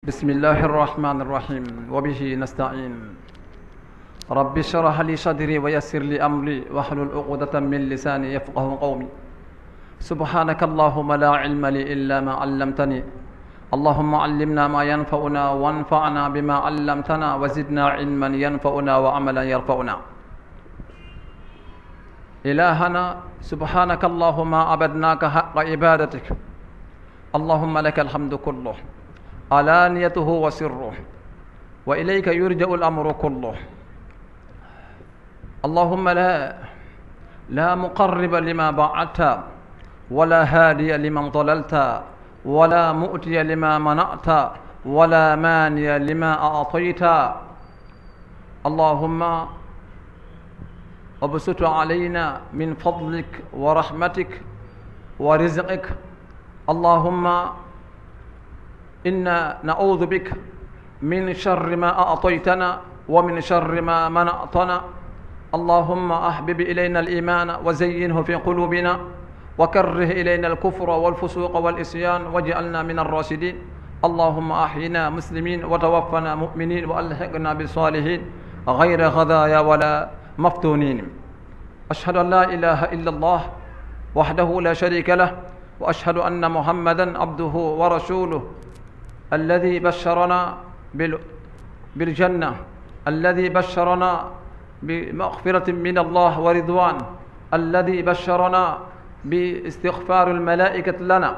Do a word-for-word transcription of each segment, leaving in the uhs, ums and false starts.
بسم الله الرحمن الرحيم، وبه نستعين. رب اشرح لي صدري ويسر لي أمري واحلل عقدة من لساني يفقه قولي. سبحانك اللهم لا علم لي إلا ما علمتني. اللهم علمنا ما ينفعنا وانفعنا بما علمتنا وزدنا علما ينفعنا وعملا يرفعنا. إلهنا سبحانك اللهم عبدناك حق عبادتك. اللهم لك الحمد كله، علانيته وسره، وإليك يرجع الأمر كله. اللهم لا، لا مقرب لما بعدت، ولا هادي لمن ضللت، ولا مؤتي لما منعت، ولا مانع لما أعطيت. اللهم ابسط علينا من فضلك ورحمتك ورزقك. اللهم إنا نعوذ بك من شر ما أعطيتنا ومن شر ما منعتنا. اللهم أحبب إلينا الإيمان وزينه في قلوبنا وكره إلينا الكفر والفسوق والعصيان واجعلنا من الراشدين. اللهم أحينا مسلمين وتوفنا مؤمنين وألحقنا بالصالحين غير خزايا ولا مفتونين. أشهد أن لا إله إلا الله وحده لا شريك له، وأشهد أن محمدا عبده ورسوله، الذي بشرنا بال-، بالجنة، الذي بشرنا بمغفرة من الله ورضوان، الذي بشرنا باستغفار الملائكة لنا.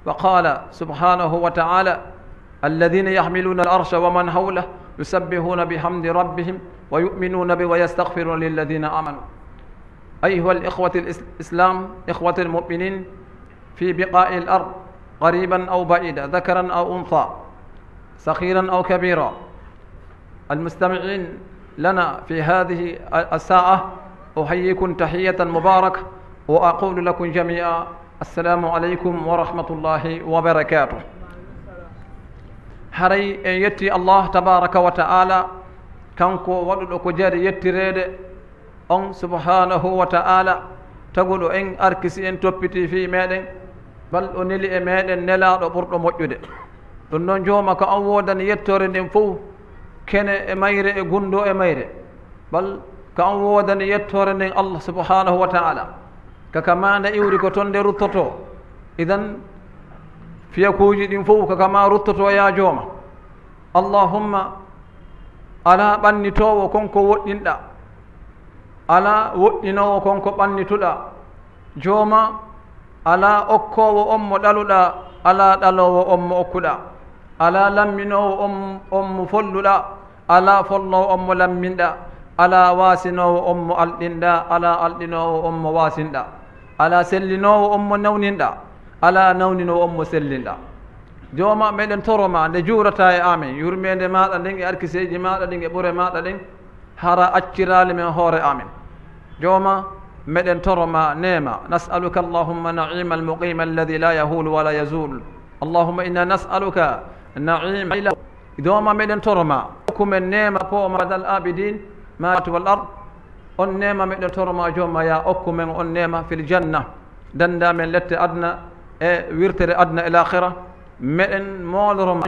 وقال سبحانه وتعالى: الذين يحملون العرش ومن حوله يسبحون بحمد ربهم ويؤمنون به ويستغفرون للذين آمنوا. أيها الإخوة الإس-، الإسلام، إخوة المؤمنين في بقاع الأرض، قريبا أو بعيدا، ذكرا أو أنثى، صغيرا أو كبيرا، المستمعين لنا في هذه الساعة، أحييكم تحية مباركة، وأقول لكم جميعا: السلام عليكم ورحمة الله وبركاته. Haray en yetti Allah tabaraka wa ta'ala, kanko waɗuɗo ko jari yettireede, on subhanahu wa ta'ala, taguɗo en, arkisi en, toppiti fii meɗen, bal o neli e meɗen nelaaɗo ɓurɗo moƴƴude. Ɗum noon, jooma, ko an woodani yettoore nden fof, kene e mayre e gunndoo e mayre, bal ko an woodani yettoore nden, Allah subhanahu wa ta'ala, ka ka maanda iwri ko toon nde ruttotoo. Idan, fiyakuuji ɗin fof ko ka maa ruttotoo, yaa jooma. Allahumma, alaa ɓannitoowo kon ko woɗɗinɗaa, alaa woɗɗinoowo kon ko ɓannituɗaa. Jooma, alaa okkoowo on mo ɗaluɗaa, alaa ɗaloowo on mo okkuɗaa, alaa lamminoowo on, on mo folluɗaa, alaa folloowo on mo lamminɗaa, alaa waasinoowo on mo alɗinɗaa, alaa alɗinoowo on mo waasinɗaa, alaa sellinoowo on mo nawninɗaa, alaa nawninoowo on mo sellinɗaa. Jooma, meɗen toro maa nde juurataa e amen, yurmeende maaɗa nden e arkiseeji maaɗa ɗin e ɓure maaɗa ɗen, hara acciraali men hoore amen. Jooma, meɗen toro maa neema. نسألك اللهم نعيم المقيم الذي لا يهول ولا يزول. اللهم إنا نسألك نعيم. Jooma, meɗen toro maa, okku men neema poomaa abadal abidin, ma wal ard. On neema meɗen toro maa, jooma, yaa okku men on neema fil janna. Dannda men lette aduna e wirtere aduna e laakhira. Meɗen mooloro ma,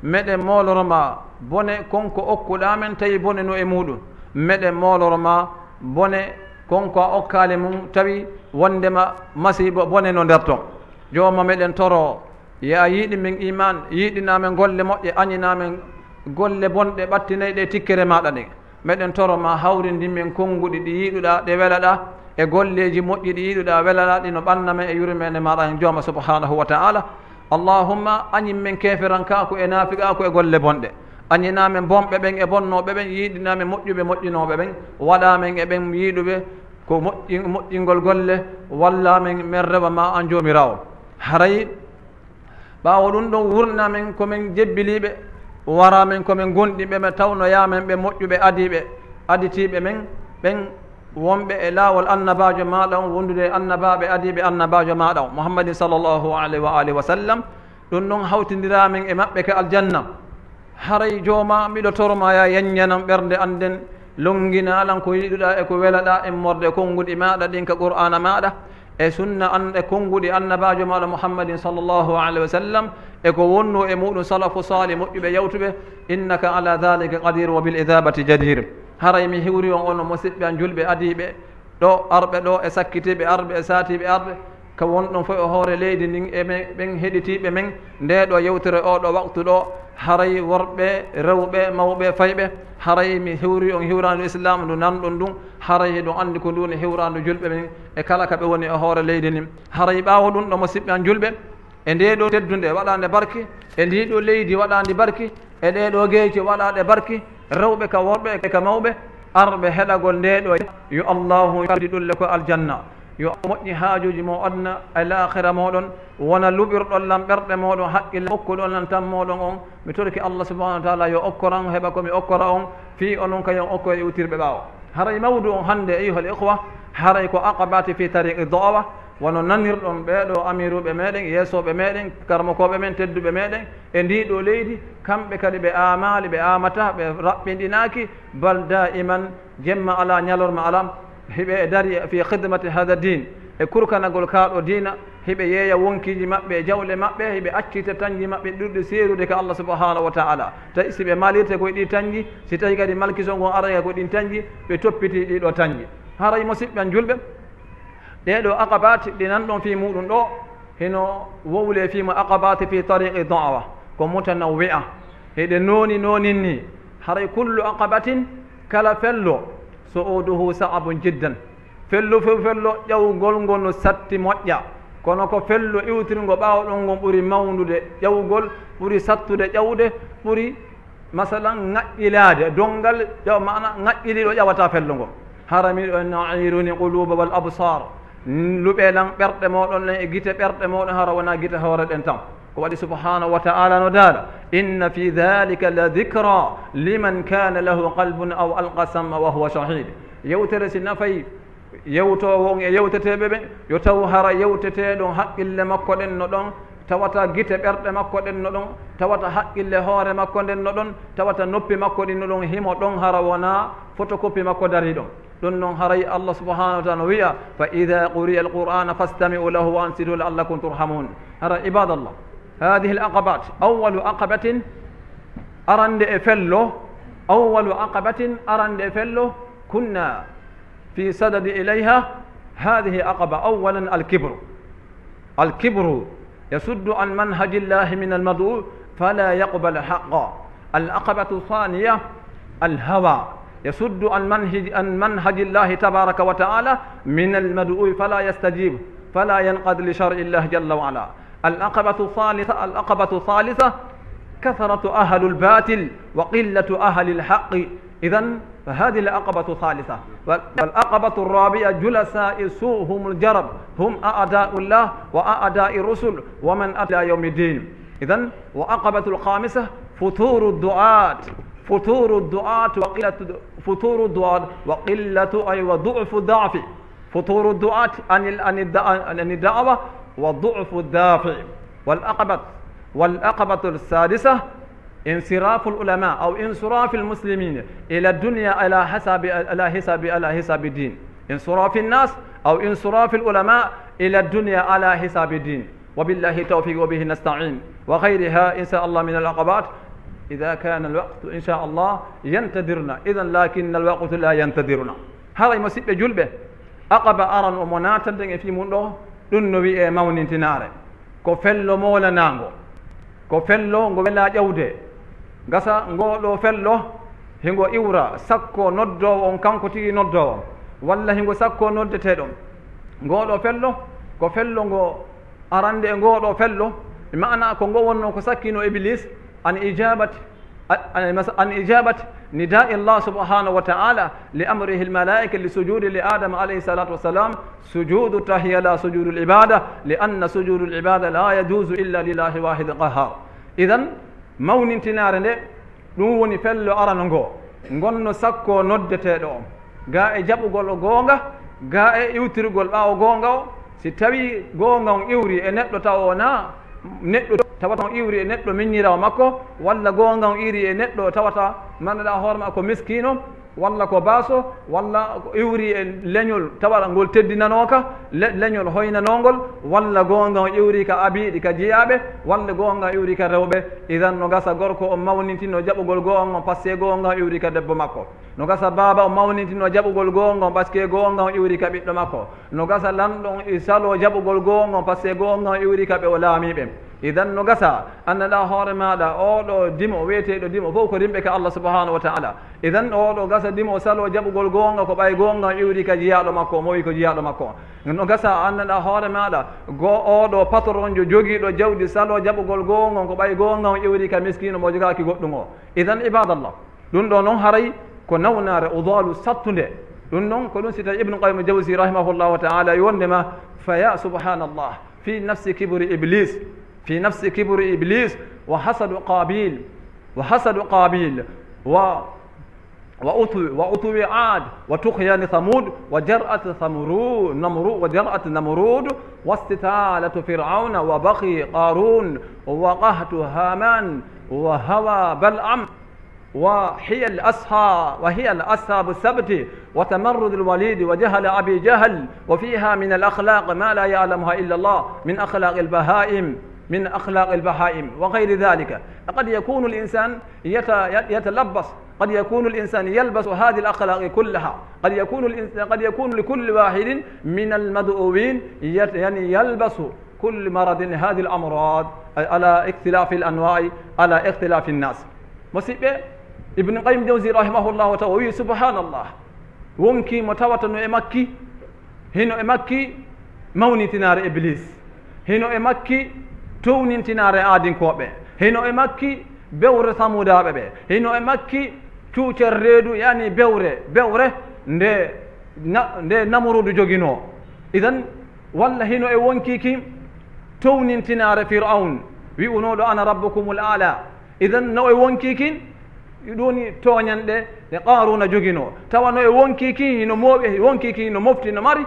meɗen mooloro ma bone kon ko okkuɗaa men, tawi bone no e muuɗum. Meɗen mooloro ma bone kon ko a okkaali mum, tawi wondema masiibo bone no nder ton. Jooma, meɗen toro, yo a yiɗin men iman, yiɗinaa men golle moƴƴe, añinaa men golle bonɗe ɓattinayɗe e tikkere maaɗa nden. Meɗen toro ma hawrindin men konnguɗi ɗi yiɗuɗaa, ɗe welaɗaa, e golleeji moƴƴi ɗi yiɗuɗaa, welaɗaa ɗi no ɓanna men e yurmeende maaɗa en, jooma subhanahu wa ta'ala. Allahumma, añin men keeferankaaku e naafiqaaku e golle bonɗe. Añinaa men bonɓe ɓen e bonnooɓe ɓen, yiɗinaa men moƴƴuɓe moƴƴinooɓe ɓen. Waɗaa men e ɓen yiɗuɓe ko moƴƴi-, moƴƴingol golle, wallaa men, men rewa ma an Joomiraawo. Haray ɓaawo ɗum ɗon, wurna men ko men jebbiliiɓe, wara men ko men gonɗinɓe, men tawnoyaa men ɓe moƴƴuɓe adiiɓe, aditiiɓe men ɓen, wonɓe e laawol annabaajo maaɗa on, wondude e annabaaɓe adiiɓe annabaajo maaɗa on, Muhammadin sallallahu alayhi wa alihi wa sallam. Ɗum ɗon hawtindiraa men e maɓɓe ka aljanna. Haray jooma, miɗo toro ma, yaa yaññanan ɓernde an nden, lonngina lan ko yiɗuɗaa e ko welaɗaa, immorde konnguɗi maaɗa ɗin ka Qur'aana maaɗa, e sunna an, e konnguɗi annabaajo maaɗa Muhammadin sallallahu alaihi wa sallam, e ko wonno e muɗum salafu salih moƴƴuɓe yawtuɓe, innaka ala dhalika qadir wa bil ijabati jadir. Haray mi hiwri on, onon musiɓɓe an julɓe adiiɓe ɗo, arɓe ɗo, e sakkitiiɓe arɓe, e saatiiɓe arɓe, ka wonɗon fof e hoore leydi ndin, e men, ɓen heɗitiiɓe men, nde ɗo yewtere, o ɗo waqtu ɗo, haray worɓe, rewɓe, mawɓe, fayɓe, haray mi hiwri on hiwraandu Islam ndu nanɗon ndun, haray hiɗon anndi ko ndu woni hiwraandu julɓe men e kala ka ɓe woni e hoore leydi ndin. Haray ɓaawo ɗum ɗo, musiɓɓe an julɓe, e nde ɗo teddunde waɗaande barki, e ndi ɗo leydi waɗaandi barki, e ɗee ɗoo geece waɗaaɗe barki, rewɓe ka worɓe e ka mawɓe, arɓe heɗagol nde ɗoo, yo Allahu yardi ɗulle ko aljanna. Yo moƴƴi haajuuji mo aduna e laakhira mooɗon, wona luɓirɗon lan ɓerɗe mooɗon, haqqille okkuɗon lan tan mooɗon on. Mi torike Allah subhanahu wa ta'ala yo okkoran heɓa ko mi okkora on, fii onon kayon okko e iwtirɓe ɓaawo. Haray mawdu on hannde, ayyuhal ikhwa, haray ko aqabati fi tariqi da'wa, wano nanirɗon ɓee ɗoo amiruuɓe meɗen, yeesooɓe meɗen, karamokooɓe men, tedduɓe meɗen, e ndii ɗoo leydi, kamɓe kadi ɓe aamaali, ɓe aamata, ɓe raɓɓinɗinaaki, bal daiman, jemma alaa, ñalorma alaa, hiɓe dari fi khidmati hada din, e kurkanagol kaa ɗoo diina, hiɓe yeeya wonkiiji maɓɓe e jawle maɓɓe, hiɓe accita tañji maɓɓe ɗuɗɗi seerude ka Allah subhanahu wa ta'ala. Tawi si ɓe malirte koye ɗii tañji, si tawi kadi malkisol ngol arayka ko ɗin tañji, ɓe toppiti ɗii ɗoo tañji. Haray musiɓɓe an julɓe, ɗee ɗoo aqabaati ɗi nanɗon fii muuɗum ɗoo, hino wowlee fii mo aqabaati fii tariqi da'wa, ko mutanawwi'a. Hiɗe nooni noonin nii. Haray kullu aqabatin, kala fello, su'uduhu sa'abun jiddan. Fello fof fello, ƴawgol ngo no satti moƴƴa. Kono ko fello iwtirngo ɓaawo ɗon ngon ɓuri mawndude ƴawgol, ɓuri sattude ƴawde, ɓuri masalan, ŋaƴƴilaade donngal, ƴaw-, maana, ŋaƴƴiliiɗo ƴawata fello ngol. Hara miɗo en, "Airuni quluba wal absar." Luɓe lan ɓerɗe mooɗon ɗen e gite ɓerɗe mooɗon, hara wonaa gite hoore ɗen tan. Ko waɗi subhanahu wa ta'ala no daala, "Inna fi dhalika la dhikra liman kana lahu qalbun aw alqa sam'a wa huwa shahid." Yewtere si nafay yewtoowo on e yewteteeɓe ɓen, yo taw hara yewteteeɗo on haqqille makko ɗen no ɗon, tawata gite ɓerɗe makko ɗen no ɗon, tawata haqqille hoore makko nden no ɗon, tawata noppi makko ɗin no ɗon, himo ɗon, hara wonaa photocopie makko darii ɗon. Ɗum non haray Allah subhanahu wa ta'ala no wi'a, "Fa idha quri'a al-Qur'ana fastami'u lahu wa ansitu la'allakum turhamun." Hara ibadallah, hadhihi al-aqabat, awwalu aqabatin, arande e fello, awwalu aqabatin, arande e fello, kunna fi sadadi ilayha, hadhihi aqaba, awwalan al-kibru. الكبر يصد عن منهج الله من المدعو فلا يقبل حقا. العقبة الثانية الهوى يصد عن منهج، عن منهج الله تبارك وتعالى من المدعو فلا يستجيب، فلا ينقاد لشرع الله جل وعلا. العقبة الثالثة، العقبة الثالثة كثرة أهل الباطل وقلة أهل الحق. إذن فهذه العقبة الثالثة. وال-، والعقبة الرابعة جلساء السوء هم الجرب، هم أعداء الله وأعداء الرسل ومن أتى إلى يوم الدين. إذن وعقبة الخامسة فتور الدعاة، فتور الدعاة وقلة، فتور الدعاة وقلة، أي، وضعف الضعف. فتور الدعاة عن ال-، عن الد-، عن الدعوة وضعف الدافع. والعقبة، والعقبة السادسة انصراف العلماء أو انصراف المسلمين إلى الدنيا على حساب، على حساب، على حساب الدين. انصراف الناس أو انصراف العلماء إلى الدنيا على حساب الدين. وبالله التوفيق وبه نستعين. وغيرها إن شاء الله من العقبات. إذا كان الوقت إن شاء الله ينتظرنا. إذن لكن الوقت لا ينتظرنا. Haray, musiɓɓe julɓe, aqaba aran o mo naatanten e fii mun ɗo, ɗun no wi'ee mawnintinaare. Ko fello moolanaango. Ko fello ngo welaa ƴawde. Gasa ngoo ɗoo fello, hingo iwra sakko noddoowo on, kanko tigi noddoowo, walla hingo sakko noddeteeɗo. Ngoo ɗoo fello, ko fello ngo arande e ngoo ɗoo fello, e maana ko ngo wonno ko sakkino Iblis, an ijabati, an, an, mas-, an ijabati nida'i Allah subhanahu wa ta'ala li amrihi al malaika li sujudi li Adam alayhi salatu wa salam, sujudu tahiyya la sujudu al ibada, li anna sujudu al ibada la yajuzu illa lillahi wahid qahhar. Idan, mawnintinaare nde, ɗum woni fello arano ngo, ngonno sakko noddeteeɗo on, gaa e jaɓugol o goonga, gaa e iwtirgol ɓaawo goonga o. Si tawii goonga on iwri e neɗɗo tawa wonaa neɗɗo, tawata on iwri e neɗɗo miññiraawo makko, walla goonga on iwri e neɗɗo tawata, mbanɗa hoore maa ko miskiino, walla ko baaso, walla ko iwri e leñol tawa ngol teddinanooka, le-, leñol hoynanoongol, walla goonga on iwri ka abiiɗi, ka jiyaaɓe, walla goonga on iwri ka rewɓe. Idan no gasa gorko on mawnintino jaɓugol goonga on, parce que goonga on iwri ka debbo makko. No gasa baaba on mawnintino jaɓugol goonga on, parce que goonga on iwri ka ɓiɗɗo makko. No gasa lanɗo on i saloo jaɓugol goonga on, parce que goonga on iwri ka ɓe o laamii ɓen. Idan no gasa, anndaa hoore maaɗa, oo ɗoo dimo, wi'eteeɗo dimo, fof ko rimɓe ka Allah subhanahu wa ta'ala. Idan oo ɗoo gasa dimo o saloo jaɓugol goonga, ko ɓay goonga on iwri ka jiyaaɗo makko, o mowi ko jiyaaɗo makko. No gasa, anndaa hoore maaɗa, go-, oo ɗoo patronjo jogiiɗo jawdi saloo jaɓugol goonga, ko ɓay goonga on iwri ka miskiino mo jogaaki goɗɗum o. Idan, ibadallah, ɗum ɗoo non haray ko nawnaare udaalu sattunde. Ɗum non ko ɗum sita Ibnu Qayyim Jawzi rahimahullahu ta'ala e wonde ma, fa ya subhanallah, fi nafsi kibri Iblis, fi nafsi kibri Iblis, wa hasadu Qabil, wa hasadu Qabil, wa, wa utu-, wa utuwi Ad, wa tughyan Thamud, wa jar'at Thamru-, Namru-, wa jar'at Namrud, wa istitalatu Fir'auna, wa baghi Qarun, wa qahtu Haman, wa hawa Bal'am. وهي الأصحاب، وهي الأصحاب السبت، وتمرد الوليد، وجهل أبي جهل، وفيها من الأخلاق ما لا يعلمها إلا الله، من أخلاق البهائم، من أخلاق البهائم، وغير ذلك. قد يكون الإنسان يت-، يتلبس، قد يكون الإنسان يلبس هذه الأخلاق كلها، قد يكون الإنسان، قد يكون لكل واحد من المدعوين يت-، يعني يلبس كل مرض هذه الأمراض على اختلاف الأنواع، على اختلاف الناس. Musiɓɓe, Ibn Qayyim Jawzi rahimahullahu ta'ala o wi'i, subhanallah, wonkii mo tawata no e makki, hino e makki mawnintinaare Iblis, hino e makki townintinaare aadinkooɓe, hino e makki bewre Samuudaaɓe ɓe, hino e makki cuucel reedu, yani bewre, bewre nde na-, nde Namuruudu joginoo. Idan, walla hino e wonkii kin townintinaare Fir'awn, wi'unooɗo, "Ana rabbukumul a'la." Idan, no e wonkii kin, ɗum woni tooñanɗe ɗe Qaaruuna joginoo. Tawa no e wonkii kin, hino mooɓi, wonkii kin hino mofti, no mari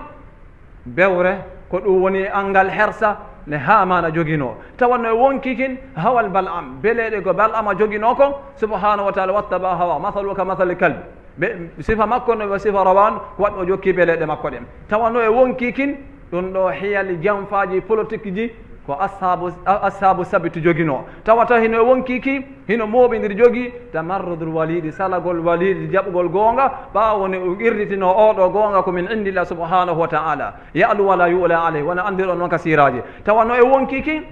bewre, ko ɗum woni anngal hersa nde Haamaana joginoo. Tawa no e wonkii kin, hawal Bal'am, beleeɗe ko Bal'ama joginoo kon, subhaanahu wa ta'ala, "Wattaba hawa, mathaluhu ka mathali kalb." Ɓe, sifa makko no ɓe sifa rawaandu, ko waɗi o jokki beleeɗe makko ɗen. Tawa no e wonkii kin, ɗum ɗoo hiyali janfaaji politique ji, ko ashaabu, a-, ashaabu sabiti joginoo. Tawata hino e wonkii kin, hino mooɓindiri jogii, tamarrudul waliidi, salagol waliidi, jaɓugol goonga, ɓaawo nde o qirritinoo oo ɗoo goonga ko min indillah subhaanahu wa ta'ala. Ya'lu wa la yu'la alayhi, wona anndirɗon non ka siiraaji. Tawa no e wonkii kin,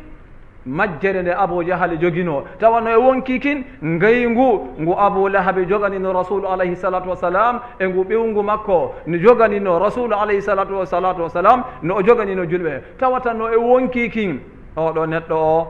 majjere nde Abu Jahali joginoo, tawa no e wonkii kin, ngayngu ngu Abu Lahabi joganino Rasuulu alayhi salatu wassalam, e ngu ɓeyngu makko no joganino Rasuulu alayhi salatu wa-, salatu wassalam, no o joganino julɓe. Tawata no e wonkii kin, oo ɗoo neɗɗo oo,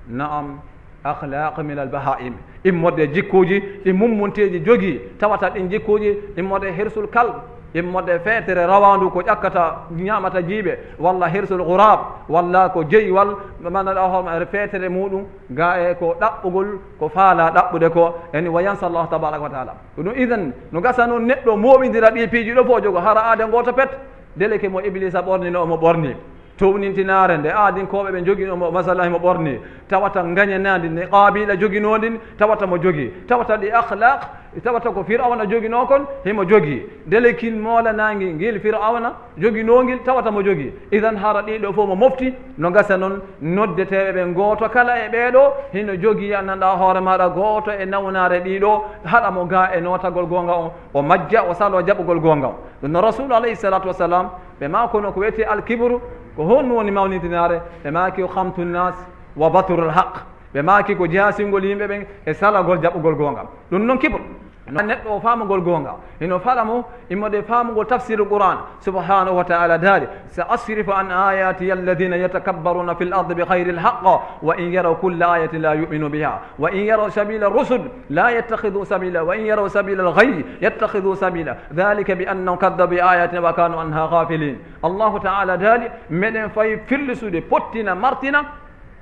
na'am, akhlaq min al-baha'im, immorde jikkuuji ɗi mummunteeji jogii, tawata ɗin jikkuuji immorde hirsul kalb, immorde feetere rawaandu ko ƴakkata, ñaamata jiiɓe, walla hirsul ghurab, walla ko jeyiwal, mana ɗa hoore feetere muɗum, ga e ko ɗaɓɓugol, ko faala ɗaɓɓude ko, yani wa yansa Allah tabaraka wa ta'ala. Ko ɗum, idan, no gasa noon neɗɗo mooɓindira ɗi piiji ɗo fof jogo, hara aade ngooto pet, deleke mo Iblisa ɓornino omo ɓorni. Townintinaare nde aadinkooɓe ɓe njogino mo, masala himo ɓorni, tawata ngañanaandi ndi Qaabiila joginoo ndin, tawata mo jogii, tawata ɗi akhlaq, tawata ko Fir'awna joginoo kon, himo jogii. Delekin moolanaangi ngil Fir'awna joginoo ngil, tawata mo jogii. Idan hara ɗii ɗoo fof mo mofti, no gasa noon noddeteeɓe ɓen gooto kala e ɓee ɗoo hino jogii, anndanɗaa hoore maaɗa, gooto e nawnaare ɗii ɗoo, haɗa mo gaa e nootagol goonga on, o majja, o saloo jaɓugol goonga on. Ɗum no Rasuulu alayhi salatu wassalam, ɓe maa kono ko wiyetee alkibru, ko honɗum woni mawnintinaare? Ɓe maaki ko khamtu nnas wa batrul haq. Ɓe maaki ko jaasingol yimɓe ɓen e salagol jaɓugol goonga. Ɗum non kibru. No neɗɗo o faamugol goonga. Hino fala mo, immorde faamugol tafsirul Qur'an. Subhanahu wa ta'ala daali, "Sa asrifu an ayati alladhina yatakabbaruna fil ardi bi ghayril haqq, wa in yaraw kulla ayatin la yu'minu biha, wa in yaraw sabila rusul la yattakhidhu sabila, wa in yaraw sabila al-ghayy yattakhidhu sabila. Dhalika bi annahum kadhabu bi ayatina wa kanu anha ghafilin." Allahu ta'ala daali, meɗen fay fillisude, pottina, martina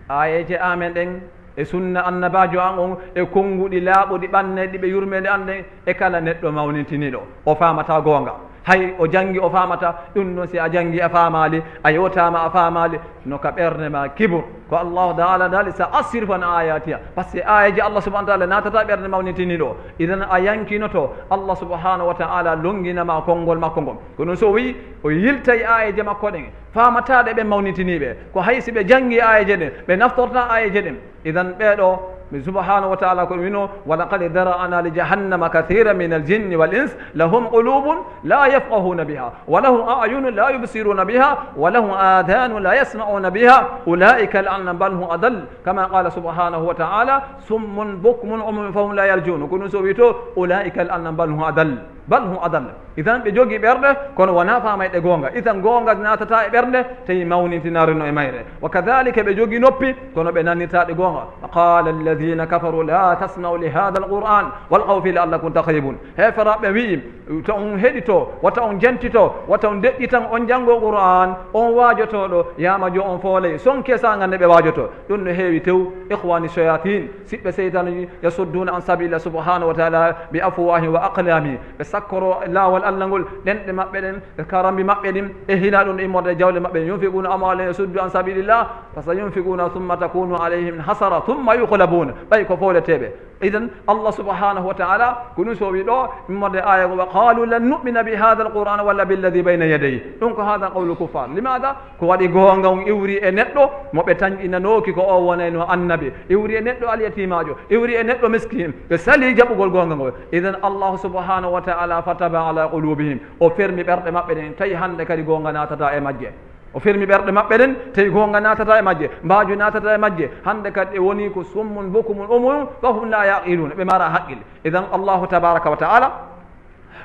aayeeje amen ɗen e sunna annabaajo an on e konnguɗi laaɓuɗi ɓanneeɗi ɓe yurmeende an ɗen e kala neɗɗo mawnintiniiɗo, o faamataa goonga. Hay o janngi o faamata, ɗum noon si a janngi a faamaali, a yewtaama a faamaali, no ka ɓernde ma kibur. Ko Allahu Taala daali, "Sa asrifu an ayatiya." Parce que aayeeje Allah subhanahu wa taala naatata ɓernde mawnitiniiɗo. Idan a yankinoto Allah subhanahu wa taala lonngina ma konngol makko ngol. Ko ɗum so o wi'i o yiltay aayeeje makko ɗen, faamataaɗe ɓen mawnitiniiɓe. Ko hay si ɓe janngi aayeeje ɗen, ɓe naftorta aayeeje ɗen. Idan ɓeeɗo, mi subhanahu wa taala ko ɗum wino, "Wa laqad dara'na li jahannama kathiran min al jinni wal ins, lahum qulubun la yafqahuna biha, wa lahum a'yunun la yubsiruna biha, wa lahum adhanun la yasma'una biha, ulaika la'anahum bal hum adall." Kama qala subhanahu wa taala, "Summun bukmun umyun fahum la yarjun." Ko ɗum so wi to, "Ulaika la'anahum bal hum adall." Bal hum adall. Idan ɓe jogi ɓerɗe, kono wona faamayɗe goonga. Idan goonga naatata e ɓernde, tawi mawnintinaare no e mayre. Wa kadhalika ɓe jogi noppi, kono ɓe nanirtaɗe goonga. Wa qala alladhina kafaru la tasma'u li hadha alquran walghaw fihi la'allakum taghlibun. Heeferaaɓe wi'i, to on heɗito, wata on jentito, wata on deƴƴitan on janngo Qur'an, on waajotooɗo, yaama jo on foolay, sonke saanga nde ɓe waajoto. Ɗum no heewi tew, ikhwani shayatin, siɓɓe seytanuji, yasudduna an sabilillah subhanahu wa taala bi afwahihim wa aqlamihim. Ɓe sakkoro laawol Allah ngol, ɗenɗe maɓɓe ɗen, e karambi maɓɓe ɗin, e hina ɗum immorde e jawle maɓɓe. Yunfiquna amwalahum yasuddu an sabilillah, fa sayunfiquna thumma takunu alayhim hasara, thumma yughlabuna. Ɓay ko fooleteeɓe. Idan, Allah subhanahu wa taala, ko ɗum so wi ɗo, immorde aya ko, "Wa qalu lan nu'mina bi hadha alquran wala billadhi bayna yadayhi." Ɗum ko hadha qawlu kuffar. Limada? Ko waɗi goonga on iwri e neɗɗo mo ɓe tanƴinanooki ko o wonayno annabi, iwri e neɗɗo alyatimaajo, iwri e neɗɗo miskin, ɓe sali jaɓugol goonga ngol. Idan Allahu subhanahu wa ta'ala fataba ala qulubihim, o fermi ɓerɗe maɓɓe ɗen, tawi hannde kadi goonga naatata e majje. O fermi ɓerɗe maɓɓe ɗen, tawi goonga naatata e majje, mbaaju naatata e majje. Hannde kadi ɓe woni ko summun bukumun umuyun, fahum la yaqilun, ɓe mara haqqil. Idan Allahu tabaraka wa ta'ala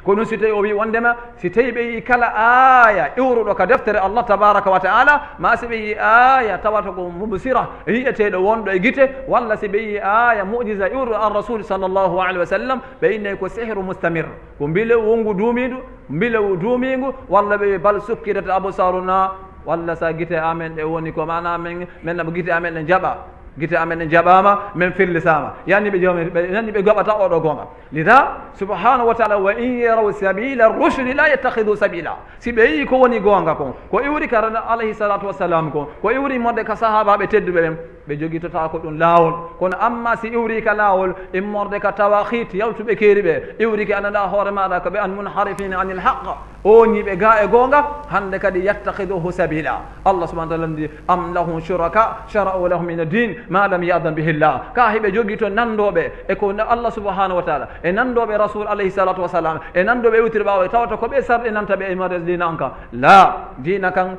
Ko ɗum si tawi o wi wondema, si tawi ɓe yi kala aaya iwruɗo ka deftere Allah tabaraka wa ta'ala, ma si ɓe yi aaya tawata ko mubsira, yi'eteeɗo wonɗo e gite, walla si ɓe yi aaya mu'jiza iwruɗo an Rasul sallallahu alaihi wa sallam, ɓe innay ko sihru mustamir, ko mbilewu wongu duumiidu, mbilewu duumiingu, walla ɓe wi bal sukkirat absaruna, walla sa gite amen ɗe woni ko mana men, men gite amen ɗe jaɓa, gite amen ɗe jaɓama, men fillisama. Yani ɓe jawmi, ɓe, yani ɓe gaɓata oɗo gonga. Lida, subhanahu wa ta'ala, "Wa in yaraw sabila rushdi la yattakhidhu sabila." Si ɓe yi ko woni goonga kon, ko iwri ka Rana alayhi salatu wassalam kon, ko iwri modde ka sahabaɓe tedduɓe ɓen, ɓe jogitota ko ɗum laawol. Kono amma si iwri ka laawol, immorde ka tawaqit yawtuɓe keeri ɓe, iwri ke ananda hoore maɗa ko ɓe an munharifina anil haqq, o ñiɓe ga e goonga, hande kadi yattakhiduhu sabila. Allah subhanahu wa ta'ala ndi, "Am lahum shuraka shara'u lahum min ad-din ma lam ya'dhan bihi Allah." Ka hiɓe jogi to nandoɓe e ko na Allah subhanahu wa ta'ala, e nandoɓe Rasul alayhi salatu wa salam, e nandoɓe iwtiri ɓawo, tawata ko ɓe sarɗinanta ɓe e mare diina an kan. La, diina kan,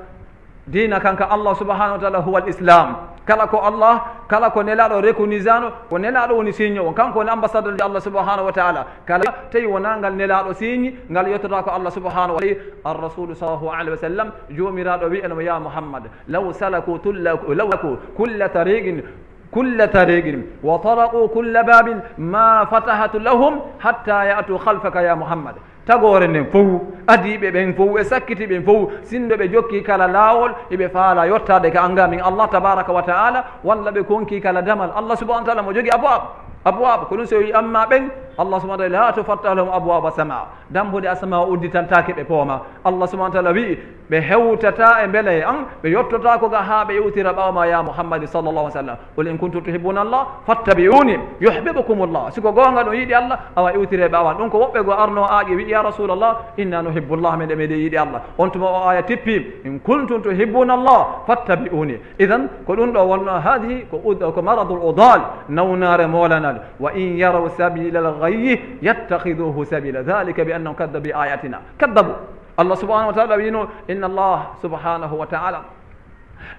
diina kan ka Allah subhanahu wa ta'ala huwa al-Islam. Kala ko Allah, kala ko nelaɗo rekonisano, ko nelaɗo woni signe on. Kanko woni ambassadeur de Allah subhanahu wa ta'ala. Kala tawi wona ngal nelaɗo signe, ngal yettota ko Allah subhanahu wa ta'ala. Ar-Rasul sallallahu alaihi wa sallam, jomiraɗo wi en mo, "Ya Muhammad, law salaku tulla-, law salaku kulla tariqin, kulla tariqin, wa taraqu kulla babin, ma fatahtu lahum hatta ya'tu khalfaka ya Muhammad." Tagore nden fow, adiɓe ɓen fow, e sakkiti ɓen fow, sindo ɓe jokki kala lawol, iɓe faala yottade ka anga min Allah tabaraka wa ta'ala, walla ɓe konki kala damal. Allah subhanahu wa ta'ala mo jogi abwab, abwab, ko ɗum so wi amma ɓen, Allah subhanahu wa ta'ala, "La tufattahu lahum abwaba sama." Dambuɗe asama o udditantake ɓe pooma. Allah subhanahu wa ta'ala wi'i, ɓe hewtata e mbele e an, ɓe yottota ko ga haa ɓe yewtira ɓawo ma, ya Muhammad sallallahu alaihi wa sallam. "Qul in kuntum tuhibbuna Allah, fattabi'uni, yuhibbukum Allah." Si ko goonga ɗon yiɗi Allah, awa iwtire ɓawo an. Ɗum ko woɓɓe go arno aaƴe wi'i, "Ya Rasulallah, inna nuhibbu Allah, men de meɗe yiɗi Allah." On tuma o aya tippi, "In kuntum tuhibbuna Allah, fattabi'uni." Idan, ko ɗum ɗo wonno, hadihi ko ud-, ko maradul udal, nawnare molanal. "Wa in yaraw sabilal ghayyi yattakhiduhu sabila, dhalika bi annahum kadhabu bi ayatina." Kadhabu. Allah subhanahu wa ta'ala wino, inna Allah subhanahu wa ta'ala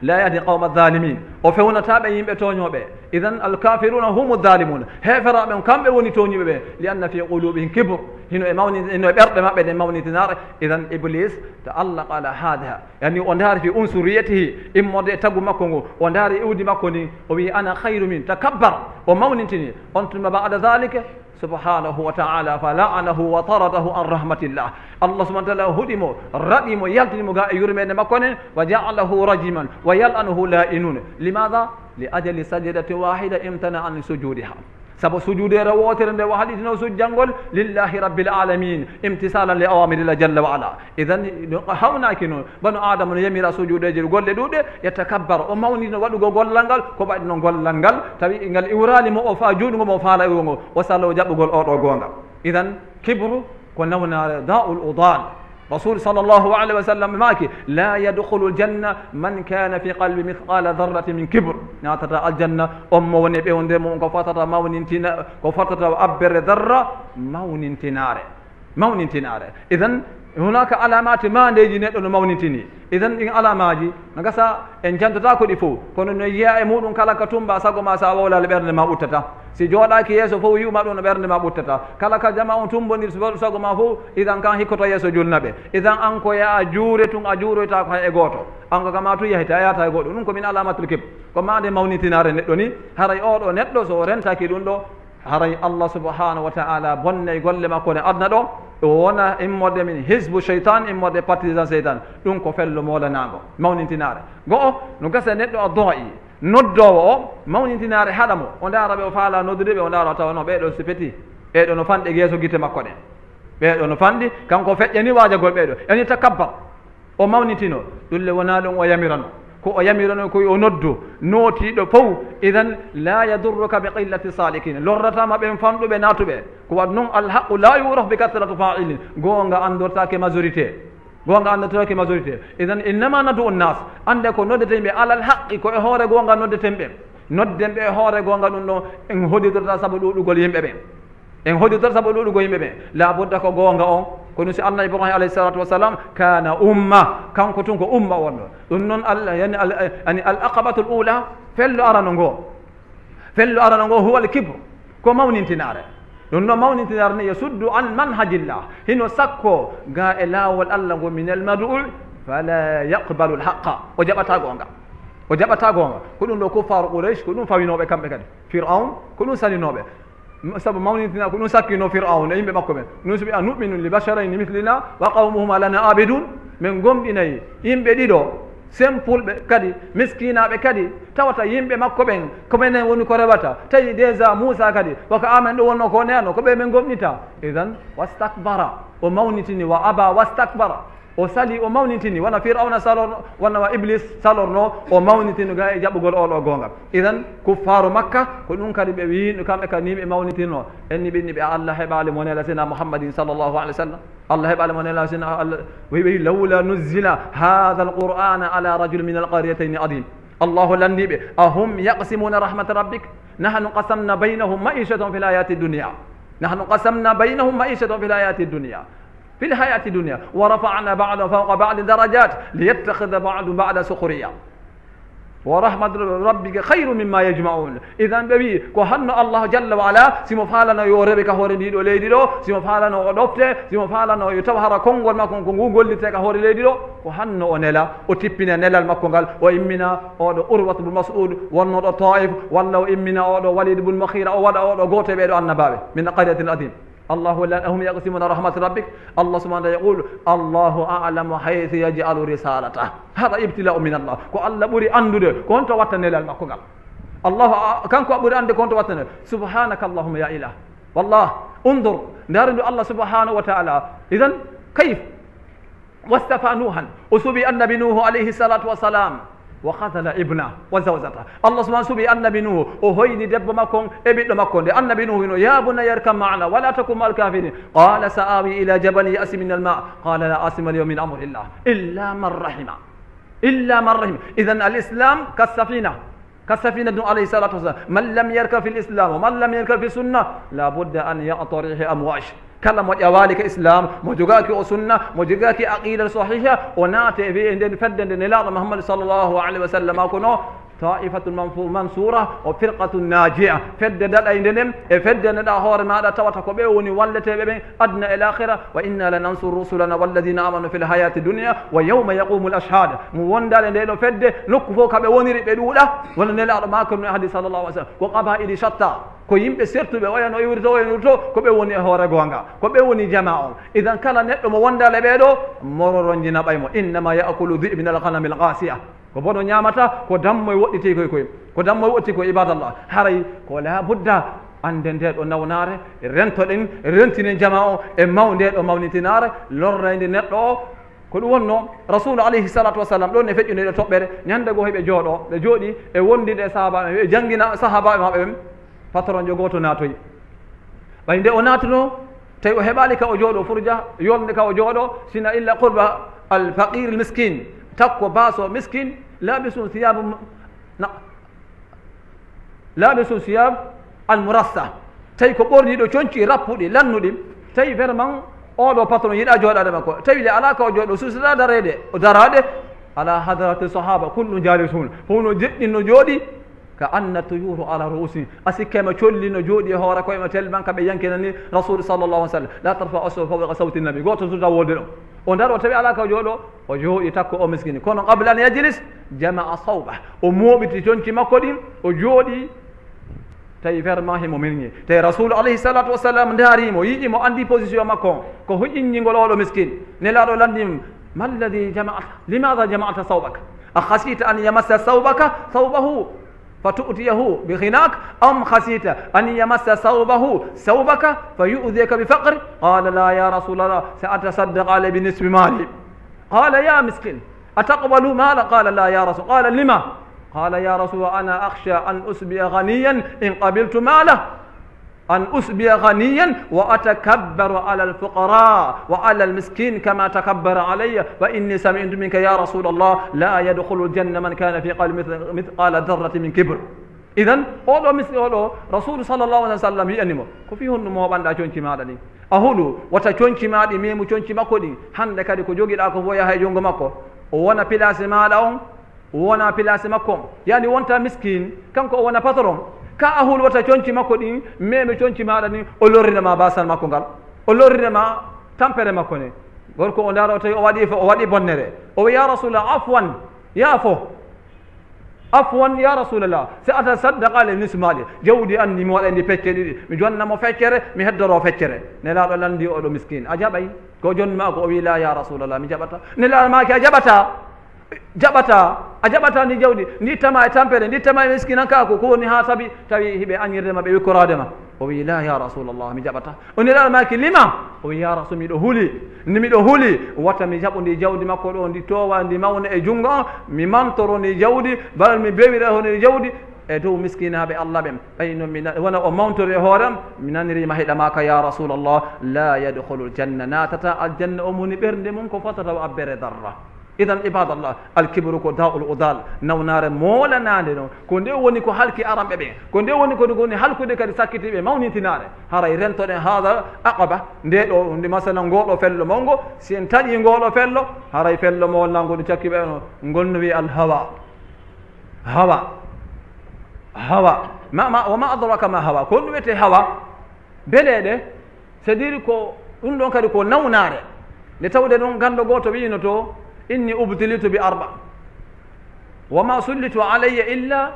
la yahdi qawma adh-dhalimin. O fewnata ɓe yimɓe tooñooɓe. Idan al-kafiruna humu adh-dhalimun. Heeferaɓe on, kamɓe woni tooñuɓe ɓe. Li anna fi qulubihim kibr. Hino e mawni-, hino e ɓerɗe maɓɓe ɗen mawnitinare. Idan Iblis ta'allaqa ala hadha. Yani o ndaari fi unsuriyatihi, immorde e tagu makko ngu. O ndaari iwdi makko ndin. O wi, "Ana khayru min." Takabbar. O mawnintini. On tuma ba'da dhalika, subhanahu wa ta'ala, fa la'anahu wa taradahu an rahmatillah. Allah subhanahu wa ta'ala huɗi mo, raɗi mo, yaltini mo ga e yurmeende makko nden, wa ja'alahu rajiman, wa yal'anuhu la'inun. Limadha? Li ajali sajdatin wahida imtana an sujudiha. Sabu sujuudeere wootere nde o haɗitino sujjangol lillahi rabbil alamin, imtisalan li awamirillah jalla wa ala. Idan, no hawnaaki noon, banu Aadama no yamira sujuudeeji golle ɗuuɗe, yatakabbar, o mawnino waɗugol gollal ngal, ko waɗi noon gollal ngal, tawi ngal iwraali mo, o fa-, juuɗngo mo o faala iwrugol, o salo jaɓugol oo ɗoo goonga. Idan, kibru ko nawnaare da'ul udal. Rasul sallallahu alaihi wasallam maaki, "La yadkhulu aljanna man kana fi qalbi mithqala dharratin min kibr." Naatata aljanna on mo woni ɓewnde mum ko fotata mawnintina, ko fotata abbere darra mawnintinaare. Mawnintinaare. Idan, hunaka alamati maandeeji neɗɗo no mawnintini. Idan, ɗin alamaaji no gasa en jantotaako ɗi fof, kono no yiya e muɗum kala ka tumba sago ma, sa wowlali ɓernde ma ɓuttata. Si jooɗaaki yeeso fof, wi'uma ɗum no ɓernde ma ɓuttata. Kala ka jama on tumbondir sago ma fof, idan kan hikkoto yeeso julnaɓe. Idan an ko ya a juure tun, a juuroytaako hay e gooto. An ko kama tun yahita, a yahata e goɗɗo. Ɗum ko min alamatul kibr. Ko maande mawnitinaare neɗɗo ni, haray oo ɗoo neɗɗo so o rentaki ɗum ɗoo, haray Allah subhanahu wa ta'ala bonnay golle makko ne aduna ɗoo, o wona immorde min hizbu shaytan, immorde partisan shaytan. Ɗum ko fello moolanaango, mawnintinaare. Go'o, no gasa neɗɗo a do'i, noddoowo o, mawnintinaare haɗa mo, o ndaara ɓe o faala noddude ɓe, o ndaara tawa no ɓee ɗoo si feti, ɓee ɗoo no fanɗi geeso gite makko ɗen. Ɓee ɗoo no fanɗi, kanko feƴƴani waajagol ɓee ɗoo, yani takabbar. O mawnitino, ɗum le wonaa ɗum o yamirano. Ko o yamirano ko yo noddu nootiiɗo fow, idan la yadurruka bi qillati salikin. Lorrataama ɓen fanɗuɓe naatuɓe. Ko waɗ noon, alhaqu la yuraf bi kathratu fa'ilin. Goonga anndortaake majorité. Goonga anndortaake majorité. Idan innama nadu nnas. Annde ko noddeten ɓe alal haqqi, ko e hoore goonga noddeten ɓe. Nodden ɓe e hoore goonga ɗum ɗon, en hodditorta sabu ɗuuɗugol yimɓe ɓen. En hodditor sabu ɗuuɗugol yimɓe ɓe. Laabudda ko goonga on. Ko ɗum si Annabi Ibrahim alayhi salatu wasalam kana umma. Kanko tun ko umma wonno. Ɗum noon al-, yani al-, yani al aqabatul ula, fello arano ngo. Fello arano ngo huwa al kibr. Ko mawnintinaare. Ɗum noon mawnintinaare ne yasuddu an manhajillah. Hino sakko ga e laawol Allah ngo min al mad'u fala yaqbalu al haqqa. O jaɓata goonga. O jaɓata goonga. Ko ɗum ɗo kuffaaru Quraysh, ko ɗum fawinooɓe kamɓe kadi. Fir'awn, ko ɗum saninooɓe. Sabu mawnintina ko ɗum sakkino Fir'awna e yimɓe makko ɓen. Ɗum so ɓe a nu'minu li basharayni mithlina wa qawmuhuma lana abidun. Min gomɗinay yimɓe ɗiɗo, sempulɓe kadi, miskinaaɓe kadi, tawata yimɓe makko ɓen ko menen woni ko rewata. Tawi déjà Muusa kadi, waka amen ɗo wonno ko neeno, ko ɓe min gomɗinta. Idan, wastakbara, o mawnitini, wa aba wastakbara. O sali, o mawnintini, wona Fir'awna salorno, wona wa Iblis salorno, o mawnitino ga e jaɓugol oo ɗoo goonga. Idan, kuffaaru Makka, ko ɗum kadi ɓe wiyi, kamɓe kadi ni ɓe mawnitinno. En ni ɓe inni ɓe, Allah heɓaali mo nela sina Muhammadin sallallahu alaihi wasallam. Allah heɓaali mo nela sina Allah, wi, wi, "Lawla nuzzila hadha al-Qur'ana ala rajul min al-qaryatayn azim." Allahu lanndi ɓe, "Ahum yaqsimuna rahmata rabbik? Nahnu qasamna baynahum ma'ishatahum fil hayati dunya. Nahnu qasamna baynahum ma'ishatahum fil hayati dunya." Fil hayati dunya, wa rafa'na ba'dahum fawqa ba'din darajat, liyattakhidha ba'dun ba'dan sukhriya. Wa rahmatu rabbika khayrun mimma yajma'un. Idan ɓe wi, ko hanno Allah jalla wa ala, simo faalano yo rewe ka hoore ndi ɗo leydi ɗo, simo faalano o ɗofte, simo faalano yo taw hara konngol makko ko ngu gollirte ka hoore leydi ɗo, ko hanno o nela, o tippina nelal makko ngal, o immina oɗo Urwatu bun Mas'ud, wonnoɗo Taif, walla o immina oɗo Walid bun Mughira, o waɗa oɗo gooto e ɓeeɗo annabaaɓe, min qaryatin azim. Allahu la, ahum yaqsimuna rahmata rabbik. Allah subhanahu wa ta'ala yaqulu, "Allahu a'lamu haythu yaj'alu risalatah." Hada ibtila'u min Allah. Ko Allah ɓuri anndude ko honto watta nelal makko ngal. Allahu a-, kanko a ɓuri annde ko honto watta nelal. Subhanaka Allahumma ya ilah. Wallah, undur, ndaru ndu Allah subhanahu wa ta'ala. Idan, kayf? Wastafa Nuhan, o suɓi annabi Nuhu alayhi salatu wassalam, wa khazala ibna wa zawjata. Allah subhanahu suɓi annabi Nuhu, o hoyni debbo makko on e ɓiɗɗo makko on. Nde annabi Nuhu wino, "Ya bunayya irkab ma'ana wa la takun ma'al kafirin." Qala sa'awi ila jabalin ya'simuni minal ma'. Qala la asima al yawma min amrillah illa man rahima. Illa man rahima. Idan al islam ka safina. Ka safina ɗum alayhi salatu wasalam. Man lam yarka fil islam, wa man lam yarka fi sunna, la budda an ya'tariha amwaj. Kala mo ƴawaali ka islam, mo jogaaki o sunna, mo jogaaki aqida sahiha, o naate e wi'e nden fedde nde Nelaaɗo Muhammad sallallahu alaihi wasallam ko no, taifatun manfu-, mansura, o firqatun najia. Fedde daɗaynde nden, e fedde nde ɗa hoore maɗa tawata ko ɓe woni walleteɓe ɓen, aduna e lahira, "Wa inna lanansuru rusulana walladhina amanu fil hayati dunya wa yawma yaqumul ashhad." Mo wondaale nde ɗo fedde, nokku fof ka ɓe woniri ɓe ɗuuɗa, wona Nelaaɗo maako no e hadis sallallahu alaihi wasallam. Ko qaba'ili shatta, ko yimɓe sertuɓe, oya no iwrito, oya no iwrito, ko ɓe woni e hoore goonga, ko ɓe woni jamaa on. Idan kala neɗɗo mo wondaale ɓee ɗo, moro ronjina ɓay mo. "Innama ya'kulu dhi'bu min al-ghanami al-qasiya." Ko bono ñaamata, ko dammoy woɗɗiti koy koy. Ko dammoy woɗɗiti koy, ibadallah. Haray ko la budda Annden nde ɗo nawnaare, rentoɗen, rentinen jamaa o e maw-, nde ɗo mawnitinaare, lorrayde neɗɗo o. Ko ɗum wonnoo Rasuulu alayhi salatu wasalam, ɗon e feƴƴude ɗo toɓɓere, ñande goo heɓe jooɗo, ɓe jooɗi e wondude e sahaabaaɓe, ɓe janngina sahaabaaɓe maɓɓe ɓen, patron jo gooto naatoyi. Ɓay nde o naatunoo, tawi o heɓaali ka o jooɗo furja, yolnde ka o jooɗo, sina illa qurba al faqir al miskin, takko baaso miskin, laabisun siyabu na-, laabisun siyab al murassa, tawi ko ɓorniiɗo conci rappuɗi, lannuɗi, tawi vraiment oɗo patron yiɗa jooɗaade makko, tawi le alaa ka o jooɗo, susata dareede, o daraade, ala hadrati sahaba, kullun jalisun, fof no jeɗɗi no jooɗi, ka anna tuyuru ala ruusi, a sikkay ma colli no jooɗi e hoore koye ma, tellement ka ɓe yankinani Rasul sallallahu alaihi wasallam, la tarfa aswata fawqa sawti nabi, gooto suta wolde ɗo. O daro tawi alaa ka jooɗo, o jooɗi takko o miskini. Kono qabla an yajlis, jama'a sawba. O mooɓiti conci makko ɗin, o jooɗi, tawi vraiment himo mirñi. Tawi Rasulu alayhi salatu wasalam ndaari mo, yi'i mo, andi position makko. Ko ho inñingol oɗo miskin. Nelaaɗo lanndi mo, "Ma alladhi jama'ta? Limadha jama'ta sawbaka? A khashita an yamassa sawbaka, sawbahu?" فتؤتيه بغناك أم خشيت أن يمس ثوبه ثوبك فيؤذيك بفقره؟ قال: لا يا رسول الله، سأتصدق عليه بنصف مالي. قال: يا مسكين، أتقبل ماله؟ قال: لا يا رسول. قال: لم؟ قال: يا رسول، أنا أخشى أن أصبح غنيا إن قبلت ماله، أن أصبح غنيا وأتكبر على الفقراء وعلى المسكين كما تكبر علي، فإني سمعت منك يا رسول الله: لا يدخل الجنة من كان في قلبه مث-، مثقال ذرة من كبر. Idan, oɗo mis-, oɗo Rasulu sallallahu alaihi wasallam wi'ani mo, "Ko fii honɗum mooɓanɗaa conci maaɗa ɗin? A hulu, wata conci maaɗi meemu conci makko ɗin. Hannde kadi ko jogiɗaa ko fof yaha e junngo makko. O wona pilaasi maaɗa on, o wona pilaasi makko on. Yani wonta miskin, kanko o wona patron. Ka a hulu wata conci makko ɗin meemu conci maaɗa ɗin, o lorrina ma baasal makko ngal. O lorrina ma tampere makko ne." Gorko o ndaara o tawi o waɗi fo-, o waɗi bonnere. O wi'i, "Ya Rasulallah, afwan, yaafo." Afwan ya Rasulallah, sa atasaddaq alayhi nisfu mali. Jawdi an ndi mi waɗa ndi pecce ɗiɗi. Mi jonna mo feccere, mi heddoro feccere. Nelaaɗo lanndi oɗo miskin. A jaɓay? Ko jonni ma ko? O wi, "La ya Rasulallah, mi jaɓata." Nelaaɗo maaki, "A jaɓata? Jaɓata? A jaɓata ndi jawdi? Ndi tama e tampere, ndi tama e miskinan ka ko, ko woni haa sabi tawi hiɓe añirde ma, ɓe wikkoraade ma?" O wi, "La ya Rasulallah, mi jaɓata." O Nelaaɗo maaki, "Lima?" O wi, "Ya Rasul, miɗo huli. Ni miɗo huli, wata mi jaɓu ndi jawdi makko ɗo, ndi toowa, ndi mawna e junngo am, mi mantoro ndi jawdi, bal mi bewira ndi jawdi e dow miskinaaɓe Allah ɓen. Ɓay no mi na-, wona o mawntoro e hoore am, mi naniri ma hiɗa maaka, ya Rasulallah, la yadkhulul janna, naatata aljanna, o moni ɓernde mum ko fotata o abbere darra." Idan, ibadallah, alkibru ko da'ul udal, nawnaare moolanaande non. Ko nde woni ko halki aranɓe ɓen. Ko nde woni ko woni halkude kadi sakkitiiɓe mawnintinaare. Haray rentoɗen haadal aqaba, nde ɗo, nde masala ngoo ɗo fello mawngo, si en taƴii ngoo ɗo fello, haray fello moolnango ɗum cakki ɓe no, ngol no wi'i alhawa. Hawa. Hawa. Ma, ma, wa ma adraka ma hawa. Ko ɗum wiyetee hawa? Beleeɗe, c'est-à-dire ko ɗum ɗon kadi ko nawnaare. Nde tawde ɗum ganndo gooto wi'ino to, "Inni ubtilitu bi arba. Wa ma sullitu alayya illa,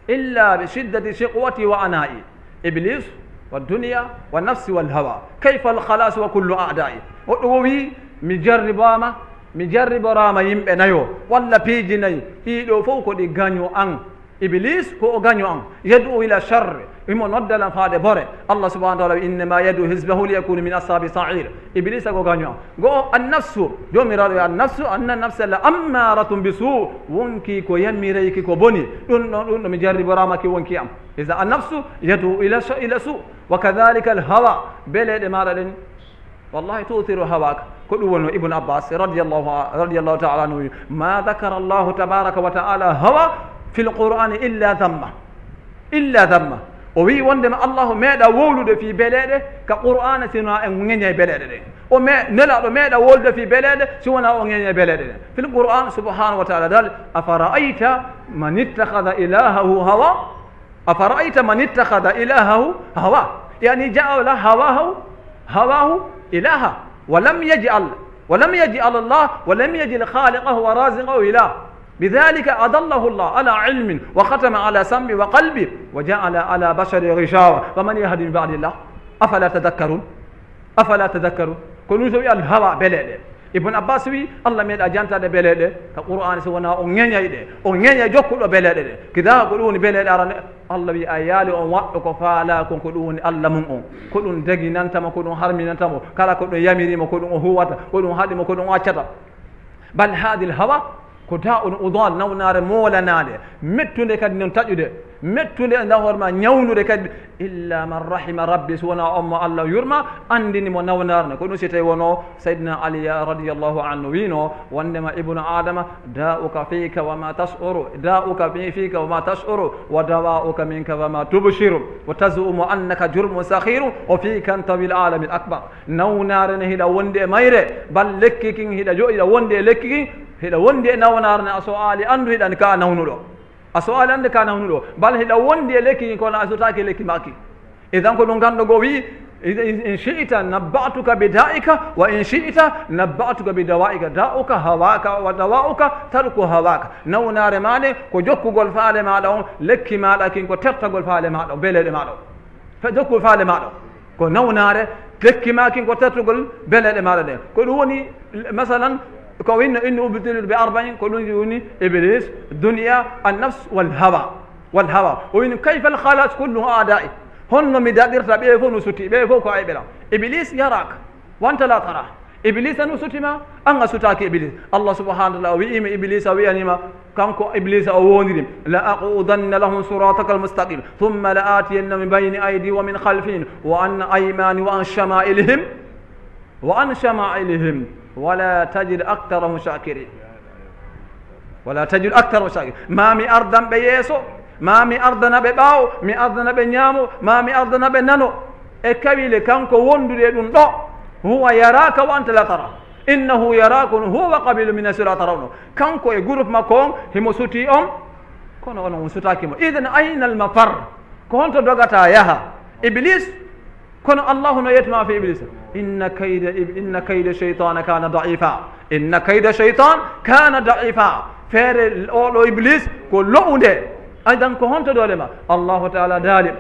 illa bi shiddati shiqwati wa ana'i. Iblis, wa dunya, wa nafsi, wal hawa. Kayfa al khalas wa kullu a'da'i?" Woɗɗo o wi'i, "Mi jarribaama, mi jarriboraama yimɓe nayo, walla piiji nayi. Ɗii ɗoo fof ko ɗi gaño an." Iblis ko o gaño an. Yad'u ila sharri. Imo nodda lan faade bore. Allah subhanahu wa ta'ala, "Innama yad'u hizbahu liyakunu min ashabi sa'ir." Iblis ko gaño an. Go annafsu. Joomiraaɗo e annafsu, anna nafsa la ammaratun bisu. Wonki ko yamirayki ko boni. Ɗum ɗo, ɗum ɗo mi jarriboraama ki wonki am. Iza annafsu yad'u ila sha-, ila su. Wa kadhalika al hawa. Beleeɗe maaɗa ɗen. Wallahi, tu'thiru hawaka. Ko ɗum wonno Ibn Abbas radiyallahu a-, radiyallahu ta'ala anhu wi, "Ma dhakara Allahu tabaraka wa ta'ala hawa fil Qur'ani illa dhamma." Illa dhamma. O wi wondema Allahu meeɗa wowlude fii beleeɗe ka Qur'aana, sino en ŋeñay beleeɗe ɗen. O me-, Nelaaɗo meeɗa wowlude fii beleeɗe, si wona o ŋeñay beleeɗe ɗen. Fil Qur'an subhanahu wa ta'ala dal, "Afara'ayta man ittakhadha ilahahu hawa?" أفرأيت من اتخذ إلهه هواه، يعني جعل هواه، هواه إلها، ولم يجعل، ولم يجعل الله، ولم يجعل خالقه ورازقه إله. بذلك أضله الله على علم وختم على سمعه وقلبه وجعل على بصره غشاوة فمن يهدي من بعد الله أفلا تذكرون. Afala tadhakkarun? Ko ɗum so wi al hawa, beleeɗe. Ibn Abbas wi, Allah meeɗa jantaade beleeɗe ka Qur'aani so wonaa o ŋeñay ɗe, o ŋeñay jokkuɗo beleeɗe ɗe. Kida ko ɗum woni beleeɗe arane, Allah wi a yaali on waɗɗo ko faalaa kon, ko ɗum woni Allah mum on. Ko ɗum daginanta mo, ko ɗum harminanta mo, kala ko ɗum yamiri mo, ko ɗum o huwata, ko ɗum haɗi mo, ko ɗum o accata. Bal haadil hawa, ko daa un udal, nawnaare moolanaande, mettunde kadi noon taƴude, mettunde e nder hoore ma, ñawnude kadi. Illa man rahima rabbi, so wonaa on mo Allah yurma, anndini mo nawnaare nde. Ko ɗum si tawi wonoo Sayyidina Ali radiyallahu anhu wiino, wondema ibnu Adama, da'uka fika wa ma tash'uru, da'uka fi-, fika wa ma tash'uru, wa dawa'uka minka wa ma tubshiru, wa tazumu annaka jurmun sakhiru, wa fika tawil alamil akbar. Nawnaare ne hiɗa wondi e mayre, bal lekki kin hiɗa jo-, hiɗa wondi e lekki kin, hiɗa wondi e nawnaare ne, a so aali anndu hiɗa ka nawnuɗo. A so aali anndu ka nawnuɗo, bal hiɗa wondi e lekki kin kono a sutaaki lekki maaki. Idan ko ɗum ganndo go wi, in, in shi'ta nabba'tuka bi da'ika wa in shi'ta nabba'tuka bi dawa'ika. Da'uka hawaka wa dawa'uka tarku hawaka. Nawnaare ma ne ko jokkugol faale maɗa on, lekki maɗa kin ko tertagol faale maɗa on, beleɗe maɗa on. Fe-, jokkugol faale maɗa on. Ko nawnaare, lekki ma kin ko tertugol beleɗe maɗa ɗen. Ko ɗum woni, masalan, ko inna, inni ubtulitu bi arba'in, ko ɗum woni Iblis, duniya, an-nafs wal hawa. Wal hawa. O wini, kayfa al khalas kulluhum a'da'i. Honno mi daɗirta ɓe fof no suti, ɓe fof ko ayɓe lam. Iblis yaraka, wa anta la tara. Iblisa no sutima, an a sutaaki Iblis. Allah subhanahu wa ta'ala o wi'ima Iblisa, o wi'anima, kanko Iblisa o wondiri, la aqudanna lahum siratakal mustaqim, thumma la atiyannahum min bayni aydihim wa min khalfihim wa an aymanihim wa an shama'ilihim, wa an shama'ilihim, wa la tajid aktharahum shakirin. Wa la tajid aktharahum shakirin. Ma mi ardan ɓe yeeso, ma mi ardana ɓe ɓaawo, mi ardana ɓe ñaamo, ma mi ardana ɓe nano. E kawile kanko wondude e ɗum ɗo, huwa yaraka wa anta la tara. Innahu yarakum huwa wa qabiluhu min haythu la tarawnahu. Kanko e groupe makko on, himo suti on, kono onon on sutaaki mo. Idan ayna al mafar? Ko honto dogata yaha? Iblis. Kono Allahu no yettuma fi Iblis. Inna kayda ib-, inna kayda shaytana kana da'ifa. Inna kayda shaytan kana da'ifa. Feere oɗo Iblis ko lo'unde. Idan ko honto doole ma? Allahu ta'ala daali.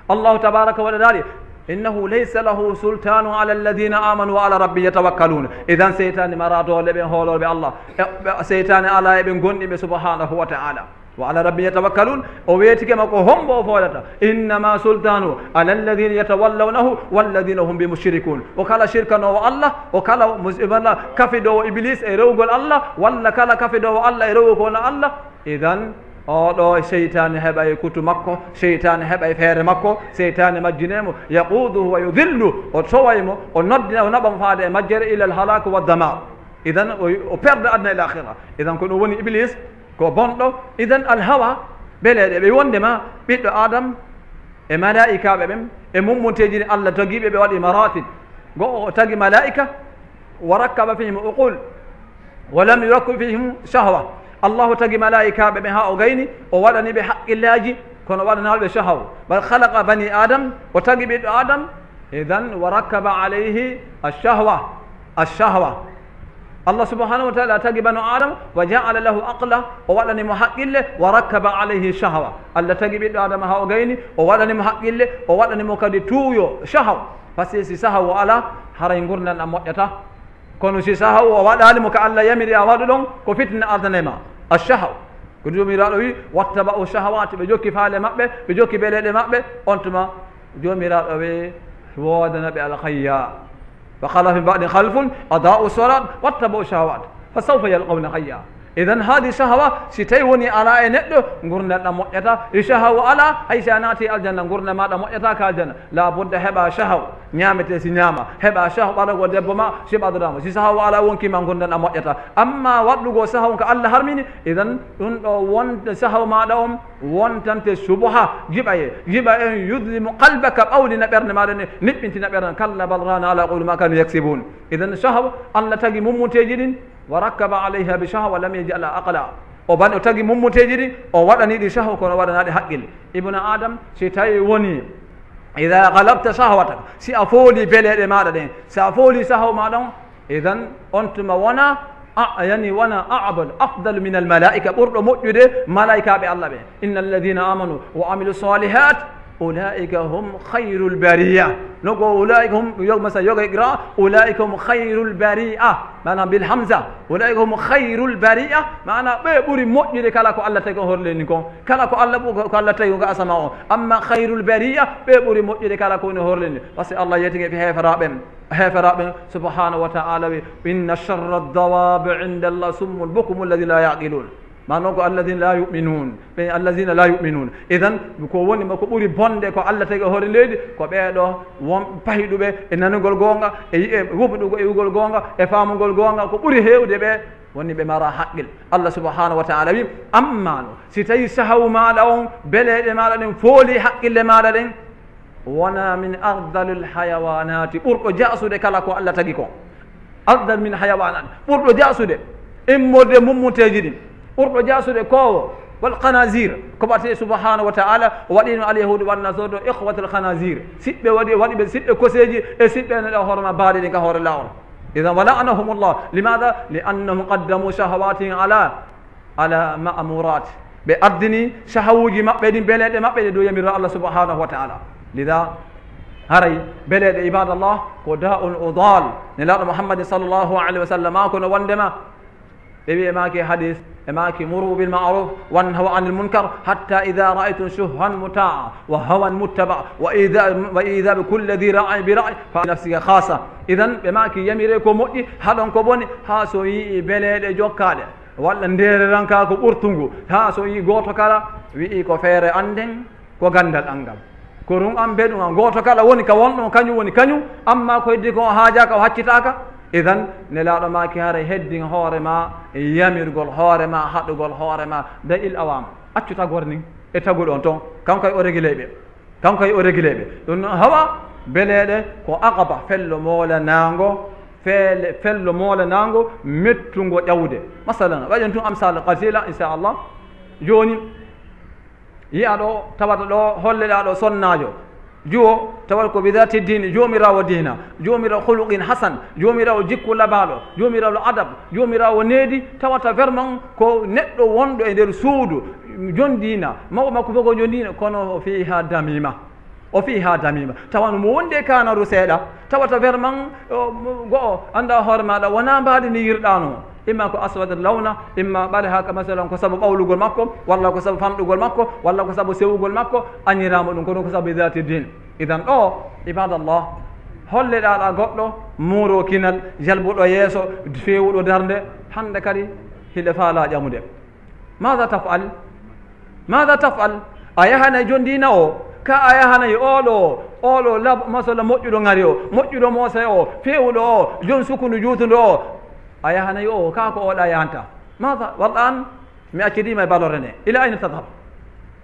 Allahu tabaraka wa ta'ala daali, innahu laysa lahu sultanu ala alladhina amanu wa ala rabbi yatawakkalun. Idan seytaane mara doole ɓe hoolooɓe Allah. E, ɓe, seytaane ala e ɓe gonɗi ɓe subhanahu wa ta'ala. Wa ala rabbi yatawakkalun. O weetike ma ko hombo o foolata. Innama sultanu ala alladhina yatawallawnahu walladhina hum bi mushrikun. O kala shirkanowo Allah, o kala mus-, walla kafidowo Iblis e rewgol Allah, walla kala kafidowo Allah e rewgol ko wona Allah. Idan, oɗo seytaane heɓay kutu makko, seytaane heɓay feere makko, seytaane majjine mo, yaquduhu wa yudillu, o toway mo, o noddina, o naɓa mo faade e majjere ilal halaku wa dama. Idan, o, o perda aduna e lahira. Idan, ko ɗum woni Iblis, ko bonɗo. Idan, al hawa, beleɗe ɓe wondema ɓiɗɗo Adam e malaa'ikaaɓe ɓen, e mummunteeji ɗi Allah tagiɓe, ɓe waɗi maratib. Go o tagi malaa'ika, wa rakkaba fihim uqul, wa lam yurakkib fihim shahwa. Allahu tagi malaa'ikaaɓe ɓe haa o gayni, o waɗani ɓe haqqillaaji, kono waɗanaali ɓe shahaw. Bal khalaqa bani Adam, o tagi ɓiɗɗo Adam, idan wa rakkaba alayhi ash-shahwa, ash-shahwa. Allah subhanahu wa ta'ala tagi banu Adam, wa ja'ala lahu aqla, o waɗani mo haqqille, wa rakkaba alayhi shahwa. Allah tagi ɓiɗɗo Adama haa o gayni, o waɗani mo haqqille, o waɗani mo kadi tuuyo, shahaw. Parce que si shahaw o ala, haray ngurndan ɗan moƴƴata. Kono si shahaw o waɗaali mo ka Allah yamiri a waɗu ɗon, ko fitina ardanay ma. Ash-shahaw. Ko Joomiraaɗo wi, wattaba'u shahawati, ɓe jokki faale maɓɓe, ɓe jokki beleɗe maɓɓe, on tuma Joomiraaɗo wi, woodana ɓe alkhayya. Fa khalafa min ba'dihim khalfun adaa'u salat wattaba'u shahawat. Fa sawfa yalqawna ghayya. Idan haadi shahawa, si tawi woni ala e neɗɗo, ngurndan ɗan moƴƴata. E shahawa ala, hay si a naati aljanna, ngurndan maɗa moƴƴata ka aljanna. La budda heɓa shahaw, ñaamete si ñaama. Heɓa shahaw ɓadagol debbo ma, si ɓadoɗa mo. Si shahawa ala wonkii ma, ngurndan ɗan moƴƴata. Amma waɗɗugol shahaw ka Allah harmini, idan ɗum ɗo won shahaw maɗa on, wontante subuha, jiɓaye. Jiɓa en yudlimu qalbaka, ɓawlina ɓernde maɗa nde, niɓɓintina ɓernde. Kalla bal rana ala qulubi ma kanu yaksibun. Idan shahaw, Allah tagi mummunteeji ɗin, wa rakkaba alayha bi shahawa, lam yaj'al aqla. O ban-, o tagi mummunteeji ɗin, o waɗani ɗi shahaw, kono waɗanaɗi haqqille. Ibnu Adam, si tawi woni, idha ghalabta shahwataka, si a fooli beleɗe maɗa ɗen, si a fooli shahaw maɗa on, idan on tuma wona, a, yani wona a'bad, afdal min al malaika, ɓurɗo moƴƴude malaikaaɓe Allah ɓe. Inna alladhina amanu wa amilu salihat, Ulaika hum khairul bariya. No go ulaika hum, yo, masa yoga iqra, ulaika hum khairul bariya. Maana bil hamza. Ulaika hum khairul bariya. Maana ɓe ɓuri moƴƴude kala ko Allah tagi o horlendi kon. Kala ko Allah bu-, ko Allah tagi o ga asama o. Amma khairul bariya, ɓe ɓuri moƴƴude kala ko woni horlendi. Parce que Allah yetigi fi heferaaɓe, heferaaɓe subhanahu wa ta'ala wi, inna sharra dawabi inda Allah summul bukumu alladhi la yaqilun. Ma noon ko alladina la yuminun, ɓe alladina la yuminun. Idan ko woni ma ko ɓuri bonde ko Allah tagi e hoore leydi, ko ɓeeɗo won pahiɗuɓe e nanugol goonga, e yi'e wubɗugo e wugol goonga, e faamugol goonga, ko ɓuri heewde ɓe woni ɓe mara haqqil. Allah subhanahu wa ta'ala wi, amma no, si tawi sahawu maaɗa on, beleeɗe maaɗa ɗen fooli haqqille maaɗa ɗen, wona min ardalil hayawanati, ɓurɗo jaasude kala ko Allah tagi kon. Ardal min hayawanati, ɓurɗo jaasude immorde mummuteeji ɗin, ɓurɗo jaasude koowo, wal khanazir, ko ɓate subhanahu wa ta'ala o waɗino alyahudu wan nasoro ikhwatal khanazir, siɓɓe waɗi, waɗi ɓe siɓɓe koseeji e siɓɓe neɗa horma baali ɗin ka hoore laawol. Idan wa la'anahumullah. Limadha? Li annahum qaddamu shahawatihim ala ala ma'murat. Ɓe addini shahawuji maɓɓe ɗin, beleeɗe maɓɓe ɗe dow yamirra Allah subhanahu wa ta'ala. Lida, haray beleeɗe, ibadallah, ko da'un udal. Nelaaɗo Muhammadin sallallahu alaihi wa sallam, maa kono wondema, ɓe wi e maaki hadis, e maaki muru bil ma'ruf wanhaw anil munkar, hatta idha ra'aytum shuhhan muta'a wa hawan muttaba wa idha, wa idha bi kulli dhi ra'in bi ra'in fa nafsika khasa. Idan ɓe maaki yamire ko moƴƴi, haɗon ko boni, haa so yi'i beleeɗe jokkaaɗe. Walla ndeereranka ko ɓurtungu, haa so yii gooto kala wi'i ko feere an nden, ko ganndal an ngal, ko ɗum an be ɗum an. Gooto kala woni ka wonɗon, kañum woni kañum, amma ko heddi ko o haajaaka, o haccitaaka. Idan, Nelaaɗo maaki haray heddin hoore ma, yamirgol hoore ma, haɗugol hoore ma, da il awama. Accu tagor nin e taguɗon ton, kanko e o regiley ɓe. Kanko e o regile ɓe. Ɗum noon, hawa beleeɗe ko aqaba, fello moolanaango, feele, fello moolanaango mettungo ƴawde. Masalan, waɗen tun amsal qasila, inchallah. Jooni, yi'a ɗo, tawata ɗo, holleɗaa ɗo sonnaajo. Juwo, tawata ko bidati dini, joomiraawo diina, joomiraawo khuluqin hasan, joomiraawo jikku labaaɗo, joomiraawo adab, joomiraawo needi, tawata verman ko neɗɗo wonɗo e nder suudu, jondiina, mawɓe makko fof ko jondiina, kono o fiiha damima. O fii haa damima. Tawa no mo wondi e kaanaru seeɗa. Tawata verman, o, mo, go'o, annda hoore maaɗa, wonaa mbaadi ndi yirɗaano. Imma ko aswad lawna, imma ɓaleha ka, masalan, ko sabu ɓawlugol makko, walla ko sabu fanɗugol makko, walla ko sabu sewugol makko, añiraama ɗum, kono ko sabu dati din. Idan ɗo, ibadallah, holleɗaa ɗa goɗɗo, muuro kinal, jalbuɗo yeeso, feewuɗo darnde, hannde kadi hiɗa faalaa ƴamude. Maada taf'al? Maada taf'al? A yahanay jondiina o, ka a yahanay oɗo, oɗo lab-, masala moƴƴuɗo ŋari o, moƴƴuɗo moosay o, feewuɗo o, jon sukundu juutundo o. A yahanay o, ka ko oɗa yahanta. Maada? Walla an, mi accitiima e balore nde. Ila ayna tadhab?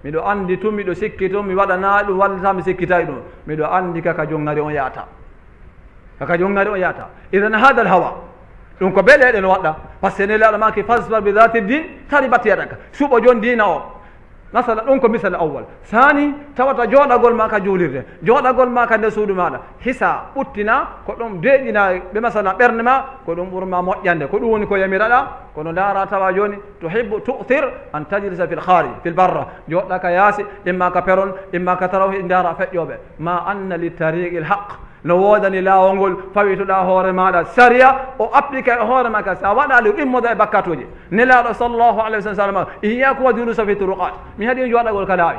Miɗo anndi tun, miɗo sikki tun, mi waɗanaa ɗum, walla mi sikkitay ɗum. Miɗo anndi ka, ka jon ŋari on yahata. Kaka jongari o yahata. Idan hada al hawa. Ɗum ko beleeɗe no waɗɗa. Par ce que Nelaaɗo maaki, fasfar bi dhati din taribat yadaka. Suɓo jon diina o. Masala, ɗum ko misal awwal. Saani, tawata jooɗagol ma ka juulirde, jooɗagol ma ka nder suudu maaɗa, hisa, ɓuttina, ko ɗum deeƴina ɓe, masala, ɓernde ma, ko ɗum ɓurma moƴƴande. Ko ɗum woni ko yamiraɗa, kono ndaara tawa jooni, tuhibbu, tu'thir an tajlisa fil kharij, fil barra. Jooɗɗa ka yaasi, imma ka peron, imma ka tarawhi, ndaara feƴƴooɓe. Ma anna li tariqil haqq. No woodani laawol ngol, fawitoɗa hoore maaɗa, sariya o appliqué e hoore maaɗa, sa waɗaali o immoda e bakkatuuji. Nelaaɗo sallallahu alayhi wa sallam, iyyakum wa julusa fi turuqat. Mi haɗi on jooɗagol ka laawi.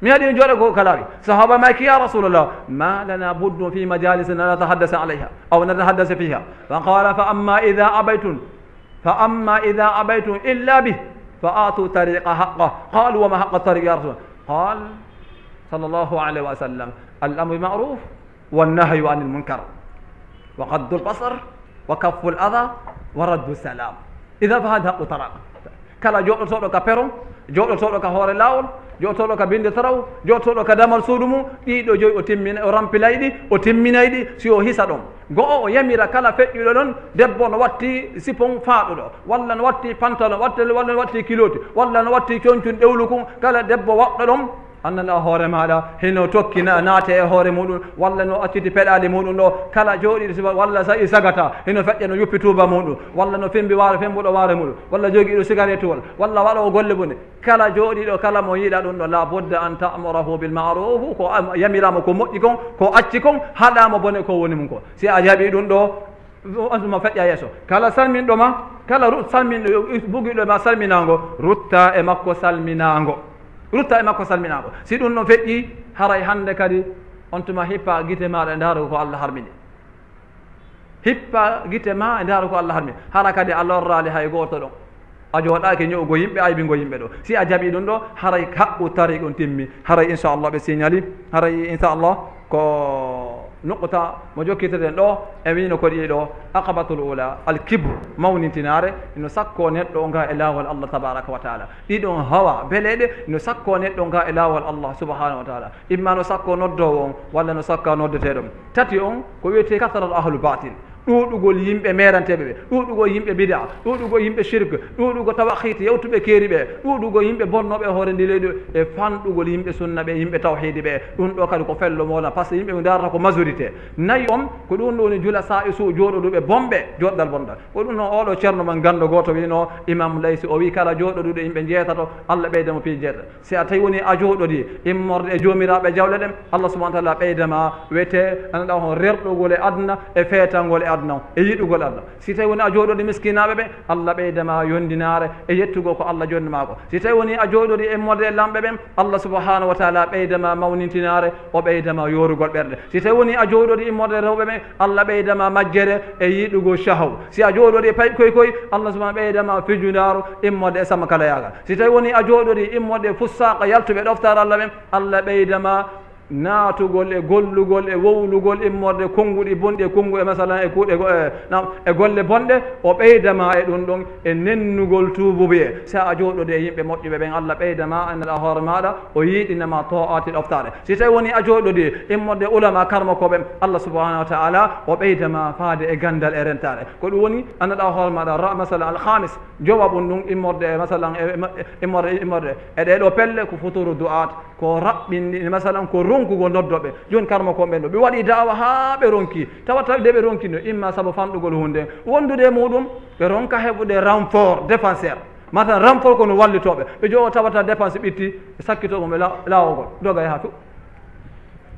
Mi haɗi on jooɗagol ka laawi. Sahaba maaki, ya Rasulallah, ma lana buddun fi majalisina natahaddasa alayha, aw natahaddasa fiha. Fa qala, fa amma idha abaytum, fa amma idha abaytum illa bih, fa atu tariqa haqqa. Qalu, wa ma haqqa tariq ya Rasul? Qal, sallallahu alayhi wa sallam, al amru bil ma'ruf, والنهي عن المنكر، وغض البصر، وكف الأذى، ورد السلام. إذا فهذا حق طرق. Kala jooɗotooɗo ka peron, jooɗotooɗo ka hoore laawol, jooɗotooɗo ka binde taraw, jooɗotooɗo ka damal suudu mum, ɗiɗo joyi o timmina, o rampilay ɗi, o timminay ɗi, si o hisa ɗon. Go'o, o yamira kala feƴƴuɗo ɗon, debbo no watti sipon faaɗuɗo, walla no watti pantalon, walla, walla no watti kiloti, walla no watti concun ɗewlukun, kala debbo waɗɗo ɗon, Annana hoore maaɗa, hino tokki na-, naate e hoore muɗum, walla no acciti peɗaali muɗum ɗo, kala jooɗiiɗo sifa, walla sa-, i sagata, hino feƴƴa no yuppi tuuba muɗum, walla no fimbi waare, fembuɗo waare muɗum, walla jogiiɗo sigaretuwol, walla waɗoowo golle bone. Kala jooɗiiɗo, kala mo yiɗa ɗum ɗo, la budda an ta'murahu bil ma'ruf, ko am-, yamiraama ko moƴƴi kon, ko acci kon, haɗaama bone ko woni mum ko. Si a jaɓii ɗum ɗo, on tuma feƴƴa yeeso. Kala salminɗo ma, kala ru-, salminɗo, bugiɗo ma salminaango, rutta e makko salminaango. Rutta e makko salminaango. Si ɗum ɗon feƴƴi, haray hannde kadi on tuma hippa gite maaɗa e ndaarugo ko Allah harmini. Hippa gite ma e ndaarugo ko Allah harmini. Hara kadi a lorraali hay gooto ɗon. A jooɗaaki ño'ugo yimɓe, aybingo yimɓe ɗo. Si a jaɓii ɗum ɗo, haray haqqu tariq on timmi. Haray inchallah ɓe signali. Haray inchallah ko nuqta mo jokkiteten ɗo, e wino ko ɗiɗo, aqabatul ula, al kibr, mawnintinaare, no sakko neɗɗo nga e laawol Allah tabaraka wa taala. Ɗiɗon hawa beleɗe, no sakko neɗɗo nga e laawol Allah subhanahu wa taala. Imma no sakko noddoowo on, walla no sakka noddeteeɗo on. Tati on, ko wiyetee kasrat ahlu batil. Ɗuuɗugol yimɓe meeranteeɓe ɓe, ɗuuɗugol yimɓe bid'a, ɗuuɗugol yimɓe shirk, ɗuuɗugol tawaqit yewtuɓe keeri ɓe, ɗuuɗugol yimɓe bonnooɓe hoore ndi leydi, e fanɗugol yimɓe sunna ɓe, yimɓe tawhiidi ɓe. Ɗum ɗo kadi ko fello mawna, par ce que yimɓe ɓe ndarata ko majorité. Nayi on, ko ɗum ɗo woni jula saa e suu jooɗoduɓe bonɓe, joɗdal bonɗal. Ko ɗum noon oɗo ceerno men ganndo gooto wino Imam Laysi, o wi kala jooɗoduɗo yimɓe njeetato, Allah ɓeyda mo piiji jeetato. Si a tawi woni a jooɗodii immorde e joomiraaɓe jawle ɗen, Allah subhanahu wa taala ɓeyda ma wiyetee, anndaa, on rerɗugol e aduna, e feetangol e aduna on, e yiɗugol aduna. Si tawi woni a jooɗodii miskinaaɓe ɓe, Allah ɓeyda ma yondinaare e yettugol ko Allah jonni ma ko. Si tawi woni a jooɗodii immorde e lamɓe ɓen, Allah subhanahu wa taala ɓeyda ma mawnintinaare, o ɓeyda ma yoorugol ɓerɗe. Si tawi woni a jooɗodii immorde e rewɓe ɓen, Allah ɓeyda ma majjere e yiɗugol shahaw. Si a jooɗodii pay koy koy, Allah subhanahu ɓeyda ma fijundaaru immorde e sama kala yaagal. Si tawi woni a jooɗodii immorde e fussaaka yaltuɓe ɗoftaare Allah ɓen, Allah ɓeyda ma naatugol e gollugol e wowlugol immorde konnguɗi bonɗi e konngu e masalan e kuuɗe go-, e, nam, e golle bonɗe, o ɓeyda ma e ɗum ɗon e nennugol tuububuye. Si a jooɗodii e yimɓe moƴƴuɓe ɓen, Allah ɓeyda ma, anndaa hoore maaɗa, o yiɗina ma too'aati ɗoftaare. Si tawi woni a jooɗodii immorde ulama karmokooɓe, Allah subhanahu wa taala, o ɓeyda ma faade e ganndal e rentaare. Ko ɗum woni, anndaa hoore maaɗa, ra-, masalan, al khamis, jowaɓun ɗum immorde e, masalan, e, e, immorde, immorde e ɗee ɗoo pelle ko futuru du'aat, ko raɓɓinɗi, masalan, ko ronkugol noddooɓe. Jooni karmokooɓe ɓen ɗo, ɓe waɗii da'awa haa ɓe ronki. Tawata nde ɓe ronki no, imma sabu fanɗugol huunde, wondude e muɗum, ɓe ronka heɓude renfort défenseur. Masalan, renfort ko no wallitooɓe. Ɓe jowo tawata dépense ɓitti, ɓe sakkitoo mo ɓe la-, laawol ngol, doga yaha few.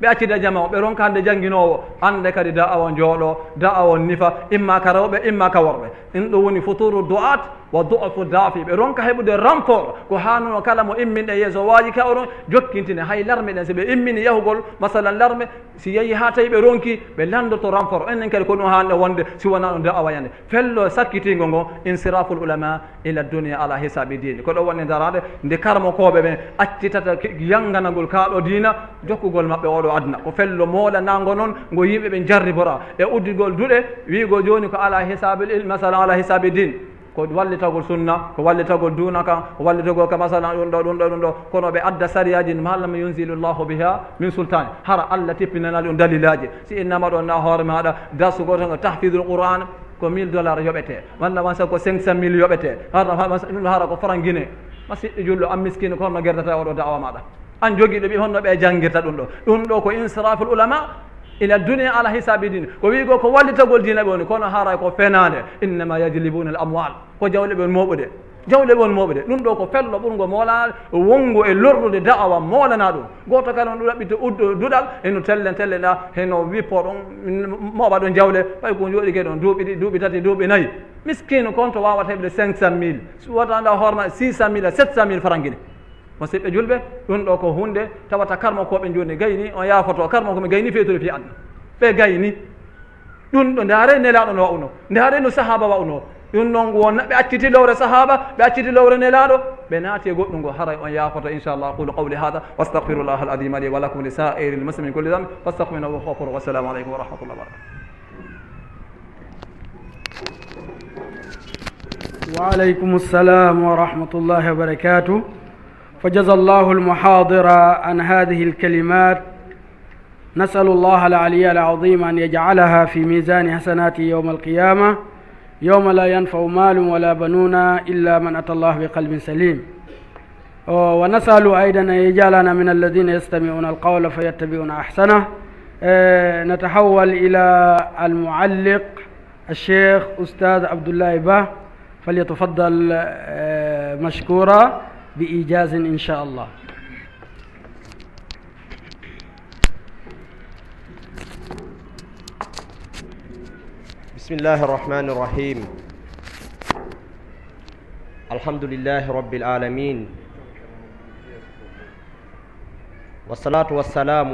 Ɓe accida jama o, ɓe ronka hannde jannginoowo, hannde kadi da'awa on jooɗo, da'awa on nifa, imma ka rewɓe, imma ka worɓe. Ɗum ɗo woni futuru du'aat wa du'afu daafi. Ɓe ronka heɓude renfort, ko haanuno kala mo imminɗe yeeso waaji ka oɗon jokkintine, hay larme ɗen, si ɓe immini yahugol, masalan larme, si yehi haa tawi ɓe ronki, ɓe lanndoto renfort. Enen kadi ko ɗum haanɗen wonde, si wonaa ɗum da'awa yande. Fello sakkitiingo ngo, insiraful ulama, ila dunya ala hisabi diin. Ko ɗo woni daraade nde karmokooɓe ɓen accitata ki-, yannganagol kaa ɗo diina, jokkugol maɓɓe oo ɗo aduna. Ko fello moolanaango noon ngo yimɓe ɓen jarribora e uddugol duɗe, wi'ugol jooni ko ala hisabil ilm, masala ala hisabi diin. Ko wallitagol sunna, ko wallitagol duuna kan, ko wallitagol ka masala ɗum ɗo, ɗum ɗo, ɗum ɗo. Kono ɓe adda sariyaaji ma lam yunzilullahu biha min sultaan. Hara Allah tippinana ɗum dalilaaji. Si innama ɗo na hoore maaɗa, darsu gooto ngo tahfidul Qur'an, ko mille dollars yoɓete, walla wansa ko cinq cent mille yoɓete, hara, hara, ɗum ɗo hara ko franc Guinée. Ma siɗɗo julɗo, an miskino, ko honno gerdata oɗo da'awa maɗa? An jogiiɗo ɓe, honno ɓe janngirta ɗum ɗo? Ɗum ɗo ko insiraful ulama ila dunya ala hisabi din. Ko wiigo ko wallitagol diina ɓe woni, kono hara ko fenaande. Innama yajlibuna al amwal. Ko jawle ɓe woni mooɓude. Jawle won mooɓe de. Ɗum ɗo ko fello ɓurngo moolanaade, wonngo e lorrude da'awa moolana ɗum. Gooto kala no ɗaɓɓita uddo duɗal, heno tellen tellen ɗa, heno wippo ɗon, mooɓa ɗon jawle, ɓay ko jooɗike ɗon duuɓi ɗi-, duuɓi tati, duuɓi nayi. Miskiino kon to waawata heɓde cinq cent mille, so wata nda hoore ma six cent mille, sept cent mille francs Guinée. Musidɓe julɓe, ɗum ɗo ko huunde tawata karmokooɓe jooni gayni, on yaafoto, karmokooɓe gayni feetude fii aduna. Ɓe gayni. Ɗum ɗo, ndaare Nelaaɗo no wa'uno, ndaare no sahaaba wa'uno. Ɗum noon won ɓe acciti lowre sahaaba, ɓe acciti lowre Nelaaɗo, ɓe naati e goɗɗum ngo, haray on yaafoto, inchallah. أقول قولي هذا وأستغفر الله العظيم لي ولكم ولسائر المسلمين من كل ذنب فاستغفروه إنه هو الغفور الرحيم. والسلام عليكم ورحمة الله وبركاته. وعليكم السلام ورحمة الله وبركاته. فجزى الله المحاضر عن هذه الكلمات. نسأل الله العلي العظيم أن يجعلها في ميزان حسناته يوم القيامة، يوم لا ينفع مال ولا بنون إلا من أتى الله بقلب سليم. ونسأل أيضا أن يجعلنا من الذين يستمعون القول فيتبعون أحسنه. آه، نتحول إلى المعلق الشيخ أستاذ عبد الله با، فليتفضل، آه، مشكورا بإيجاز إن شاء الله. بسم الله الرحمن الرحيم. الحمد لله رب العالمين. والصلاة والسلام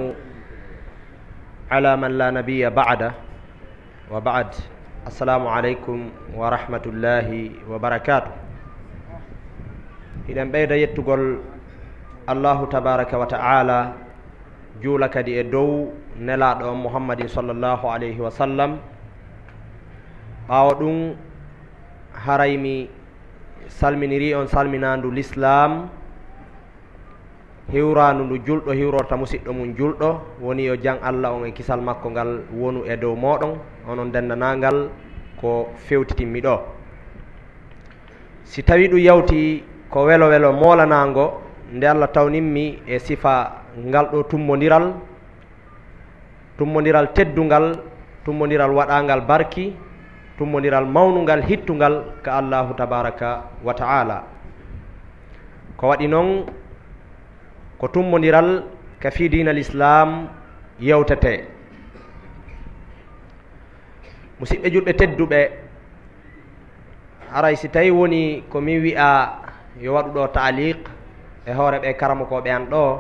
على من لا نبي بعده. وبعد. السلام عليكم ورحمة الله وبركاته. Hiɗen ɓeyda yettugol Allahu tabaraka wa ta'ala, juula kadi e dow Nelaaɗo on Muhammadin sallallahu alayhi wa sallam. Ɓaawo ɗum, haray mi salminiri on salminaandu Lislaam, hiwraandu ndu julɗo hiwrorta musiɗɗo mum julɗo, woni yo jam Allah on e kisal makko ngal wonu e dow mooɗon, onon denndaangal ko fewtitinmi ɗoo. Si tawii ɗum yawti ko welo welo moolanaango, nde Allah tawnimmi e sifa ngal ɗoo tummbondiral, tummbondiral teddungal, tummbondiral waɗaangal barki, tummbondiral mawnungal hittungal ka Allahu tabaraka wa ta'ala. Ko waɗi non ko tummbondiral ka fii diina Lislaam yewtetee. Musiɓɓe julɓe tedduɓe, haray si tawi woni ko min wi'a yo waɗu ɗoo taaliq e hoore ɓee karamokooɓe an ɗoo,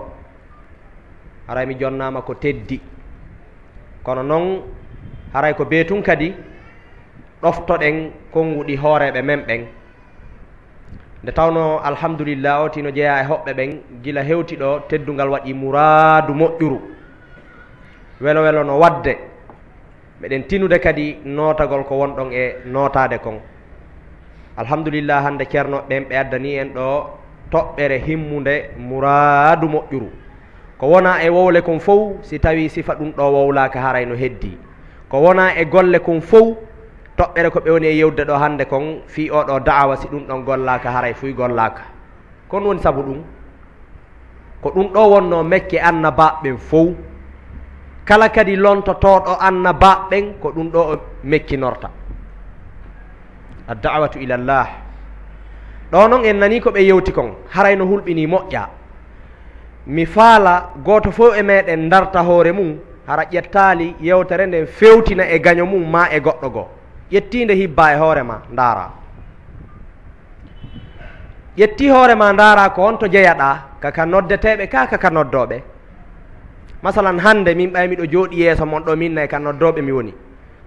haray mi jonnaama ko teddi. Kono non, haray ko bee tun kadi ɗoftoɗen konnguɗi hooreeɓe men ɓen. Nde tawnoo, alhamdulillah, oo tino jeyaa e hoɓɓe ɓen, gila hewti ɗoo, teddungal waɗi muraadu moƴƴuru. Welo welo no waɗde. Meɗen tinude kadi nootagol ko wonɗon e nootaade kon. Alhamdulillah, hannde ceernooɓe ɓen ɓe addanii en ɗoo toɓɓere himmunde muraadu moƴƴuru. Ko wonaa e wowle kon fow, si tawii sifa ɗum ɗoo wowlaaka, haray no heddii. Ko wonaa e golle kon fow, toɓɓere ko ɓe woni e yewtude ɗoo hannde kon, fii oo ɗoo da'awa, si ɗum ɗon gollaaka, haray fuy gollaaka. Ko honɗum woni sabu ɗum? Ko ɗum ɗoo wonnoo mecce annabaaɓe ɓen fow. Kala kadi lontotooɗo annabaaɓe ɓen, ko ɗum ɗoo o meccinorta. Ad-da'watu ila Allah. Ɗoo non en nanii ko ɓe yewti kon, haray no hulɓinii moƴƴaa. Mi faala gooto fow e meɗen ndarta hoore mum, hara ƴettaali yewtere nden fewtina e gaño mum maa e goɗɗo goo. Ƴettii nde hibbaa e hoore maa, ndaaraa. Ƴettii hoore maa, ndaaraa ko honto jeyaɗaa, ka ka noddeteeɓe kaa ka ka noddooɓe. Masalan, hannde min ɓay miɗo jooɗii yeeso mon ɗoo, min nay ka noddooɓe mi woni.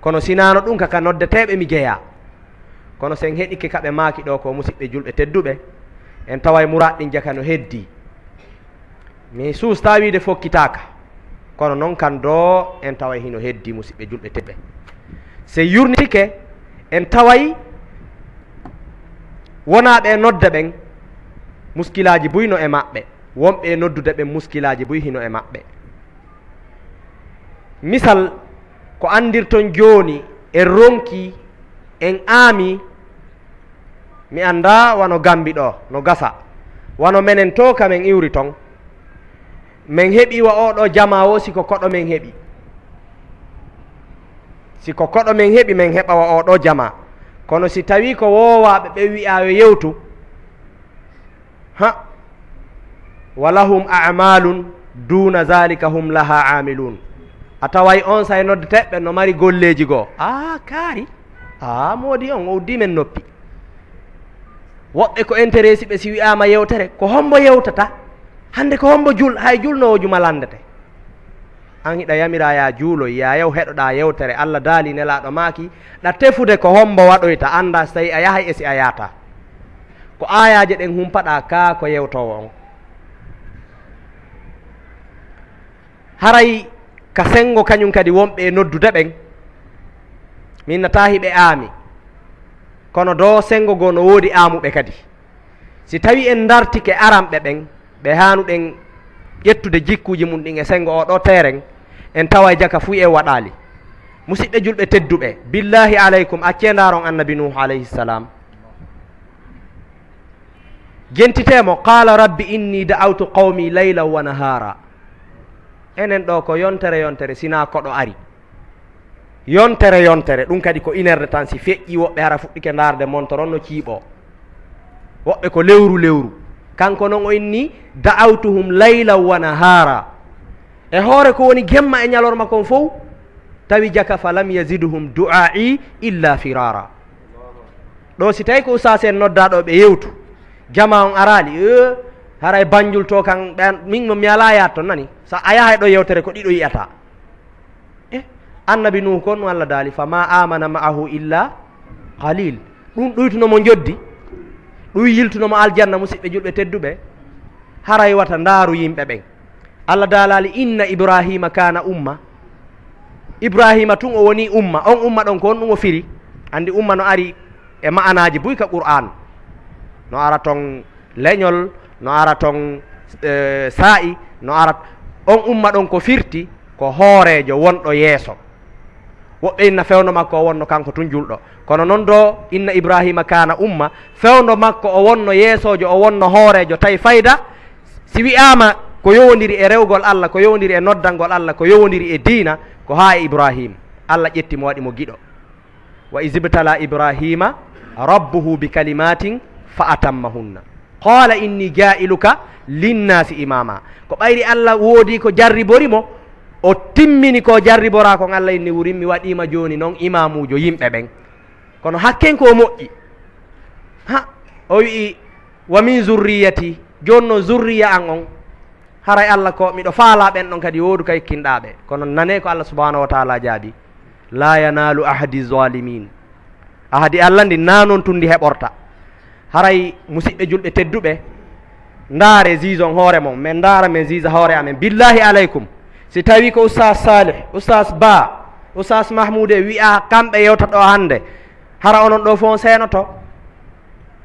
Kono sinaano ɗum, ka ka noddeteeɓe mi jeyaa. Kono si en heɗike ka ɓe maaki ɗoo ko, musiɓɓe julɓe tedduɓe, en taway muraaɗi ɗin jaka no heddii. Mi suustaa wiide fokkitaaka, kono non kan doo en taway hino heddii, musiɓɓe julɓe tedduɓe. Si en yurnitike, en taway wonaaɓe e nodde ɓen, muskilaaji buy no e maɓɓe. Wonɓe e noddude ɓen, muskilaaji buy hino e maɓɓe. Misal, ko anndirton jooni, en ronkii, en aamii, mi anndaa, wano Gammbi ɗoo, no gasa. Wano menen too ka men iwri ton, men heɓii wa oo ɗoo jamaa woo, si ko koɗo men heɓi. Si ko koɗo men heɓi, men heɓa wa oo ɗoo jamaa. Kono si tawii ko woowaaɓe ɓe wi'aa yo yewtu, ha, wa lahum a'malun duna zalika hum laha amilun. A taway onsay noddeteeɓe no mari golleeji goo. Aa, kaari. Aa, moodi on, o uddii men noppi. Woɓɓe ko intéressé ɓe si wi'aama yewtere, ko hombo yewtata? Hannde ko hombo jul-, hay julnoowo juma lanndete. An hiɗa yamiraa yaa juuloy, yaa yaw heɗoɗaa yewtere, Alla daali, Nelaaɗo maaki, ɗa tefude ko hombo waɗoyta, anndaa si tawii a yahay e si a yaataa. Ko aayaaje ɗen humpaɗaa kaa ko yewtoowo on. Haray ka senngo kañum kadi wonɓe e noddude ɓen, min nataa hiɓe aami, kono doo senngo goo no woodi aamuɓe kadi. Si tawii en ndartike aranɓe ɓen, ɓe haanuɗen ƴettude jikkuuji mum ɗin e senngo oo ɗoo teeren, en taway jaka fuy en waɗaali. Musiɓɓe julɓe tedduɓe, billaahi alaykum, accee ndaaron Annabi Nuuhu alayhi salaam. Jentitee mo, qaala rabbi inni da'awtu qawmi laylan wa nahaara. Enen ɗo ko yontere yontere, sinaa koɗo ari. Yontere yontere, ɗum kadi ko une heure de temps, si feƴƴi, woɓɓe hara fuɗɗike ndaarde montor on no ciiɓoo. Woɓɓe ko lewru lewru. Kanko non o inni, da'awtuhum laylan wa nahaara. E hoore ko woni jemma e ñalorma kon fow, tawi jaka, falam yazidhum du'aa'i illa firaara. Ɗo si tawi ko ustaas en noddaa ɗo ɓe yewtu, jamaa on araali, e, haray Banjul to kan, ɓe an-, min mo mi alaa yaat ton, nani? Sa a yahay ɗo yewtere ko ɗiɗo yi'ataa. E, annabi Nuhu kon no Allah daali, "Fa ma amana ma'ahu illa qalil." Ɗum ɗuytuno mo njoddi, ɗum yiltuno mo aljanna, musiɓɓe julɓe tedduɓe. Haray wata ndaaru yimɓe ɓen. Allah daalaali, "Inna Ibrahima kana umma." Ibrahima tun o woni umma. On umma ɗon ko honɗum o firi? Andi umma no ari e ma'anaaji buy ka Qur'an. No ara ton leñol, no ara ton, eh, saa'i, no ara, on umma ɗon ko firti ko hooreejo wonɗo yeeso. Woɓɓe inna fewndo makko o wonno kanko tun julɗo. Kono non do, inna Ibrahima kana umma, fewndo makko o wonno yeesoojo, o wonno hooreejo tawi fayda. Si wi'aama ko yowondiri e rewgol Allah, ko yowondiri e noddangol Allah, ko yowondiri e diina, ko haa e Ibrahim. Allah ƴetti mo, waɗi mo giɗo. "Wa iz ibtala Ibrahima rabbuhu bi kalimatin fa atammahunna. Qala inni ja'iluka linnasi imama." Ko ɓayri Allah woodi ko jarribori mo, o timmini ko jarriboraa kon. Allah inni, "Wurin mi waɗiima jooni non imaamuujo yimɓe ɓen." Kono hakken ko o moƴƴi. Ha, o wi'i, "Wa min zurriyati." Jooni non zurriya an on. Haray Allah ko miɗo faalaa ɓen ɗon kadi woodu ka hikkinɗaa ɓe. Kono nanee ko Allah subhanahu wa ta'ala jaabi. "La yanalu ahdi zalimin." Ahdi Allah ndi naa non tun ndi heɓorta. Haray musiɓɓe julɓe tedduɓe, ndaare zizon hoore mon, men ndaara men ziza hoore amen. Billahi alaykum, si tawi ko Oustaz Salih, Oustaz Ba, Oustaz Mahmoud e wi'a kamɓe yewta ɗo hannde, hara onon ɗo fof on seenoto.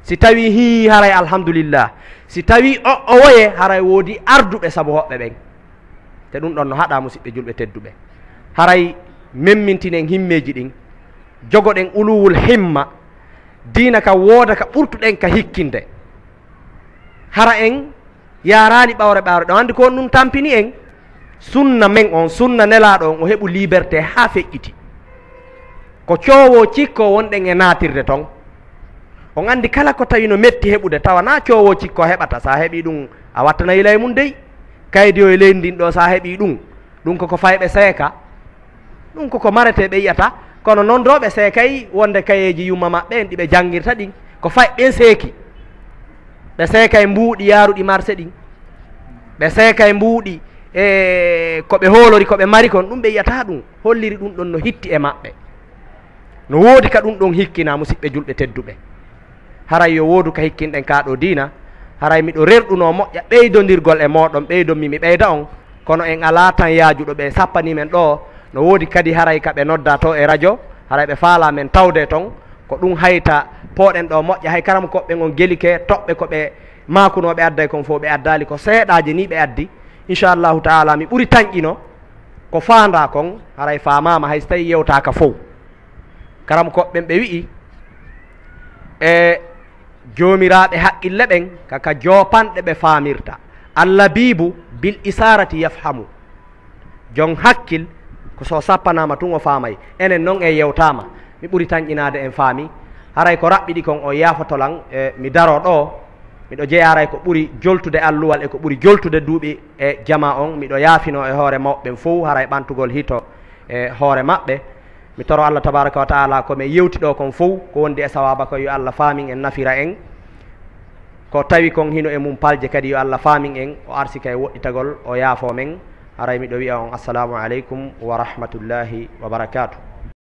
Si tawi hii, haray alhamdulillah. Si tawi o, o woye, haray woodi arduɓe sabu hoɓɓe ɓen. Te ɗum ɗon no haɗa, musiɓɓe julɓe tedduɓe. Haray memmintinen himmeeji ɗin, jogoɗen uluwul himma, diina ka wooda ka ɓurtuɗen ka hikkinde. Hara en yaaraali ɓawre ɓawre ɗon. Anndi ko on ɗum tampini en? Sunna men on, sunna nelaaɗo on, o heɓu liberté haa feƴƴiti. Ko coowoo cikkoo wonɗen e naatirde ton. On anndi kala ko tawi no metti heɓude, tawa naa coowoo cikkoo heɓata. So a heɓii ɗum, a wattanay ley mum dey. Kaydi o e leydi ndin ɗoo, so a heɓii ɗum, ɗum koko fayɓe seeka. Ɗum koko maretee ɓe yi'ata. Kono non ɗoo ɓe seekay wonde kayeeji yumma maɓɓe en ɗi ɓe janngirta ɗin, ko fay ɓen seeki. Ɓe seekay mbuuɗi yaaruɗi marse ɗin. Ɓe seekay mbuuɗi e ko ɓe hoolori, ko ɓe mari kon, ɗum ɓe yi'ata ɗum. Holliri ɗum ɗon no hitti e maɓɓe. No woodi ka ɗum ɗon hikkina, musiɓɓe julɓe tedduɓe. Haray yo woodu ka hikkinɗen kaa ɗoo diina. Haray miɗo rerɗunoo moƴƴa ɓeydondirgol e mooɗon, ɓeydon mi, mi ɓeyda on. Kono en alaa tan yaajuɗo ɓe sappanii men ɗoo. No woodi kadi haray ka ɓe noddaa to e rajo, haray ɓe faalaa men tawde ton. Ko ɗum hayta pooɗen ɗoo moƴƴa, hay karamokooɓe ɓen on gelike, toɓɓe ko ɓe maakunoo ɓe adday kon fof ɓe addaali, ko seeɗaaje nii ɓe addi. Inchallahu taala, mi ɓuri tanƴino ko faandaa kon, haray faamaama hay so tawii yewtaaka fow. Karamokooɓe ɓen ɓe wi'i, e joomiraaɓe haqqille ɓen, ka, ka joopanɗe ɓe faamirta. Allabiibu bil isaarati yafhamu. Jon hakkil, ko so sappanaama tun o faamay. Enen non en yewtaama. Mi ɓuri tanƴinaade en faami. Haray ko raɓɓiɗi kon o yaafoto lan, e mi daroo ɗoo. Miɗo jeyaa haray ko ɓuri joltude alluwal e ko ɓuri joltude duuɓi e jamaa on. Miɗo yaafinoo e hoore mawɓe ɓen fow, haray ɓantugol hito e hoore maɓɓe. Mi toro Allah tabaraka wa taala ko men yewti ɗoo kon fow, ko wondi e sawaaba kon, yo Allah faamin en, nafira en. Ko tawi kon hino e mum palje kadi, yo Allah faamin en, o arsika e woɗɗitagol, o yaafoo men. Haray miɗo wi'a on, assalamu aleykum wa rahmatullahi wa barakaatuh.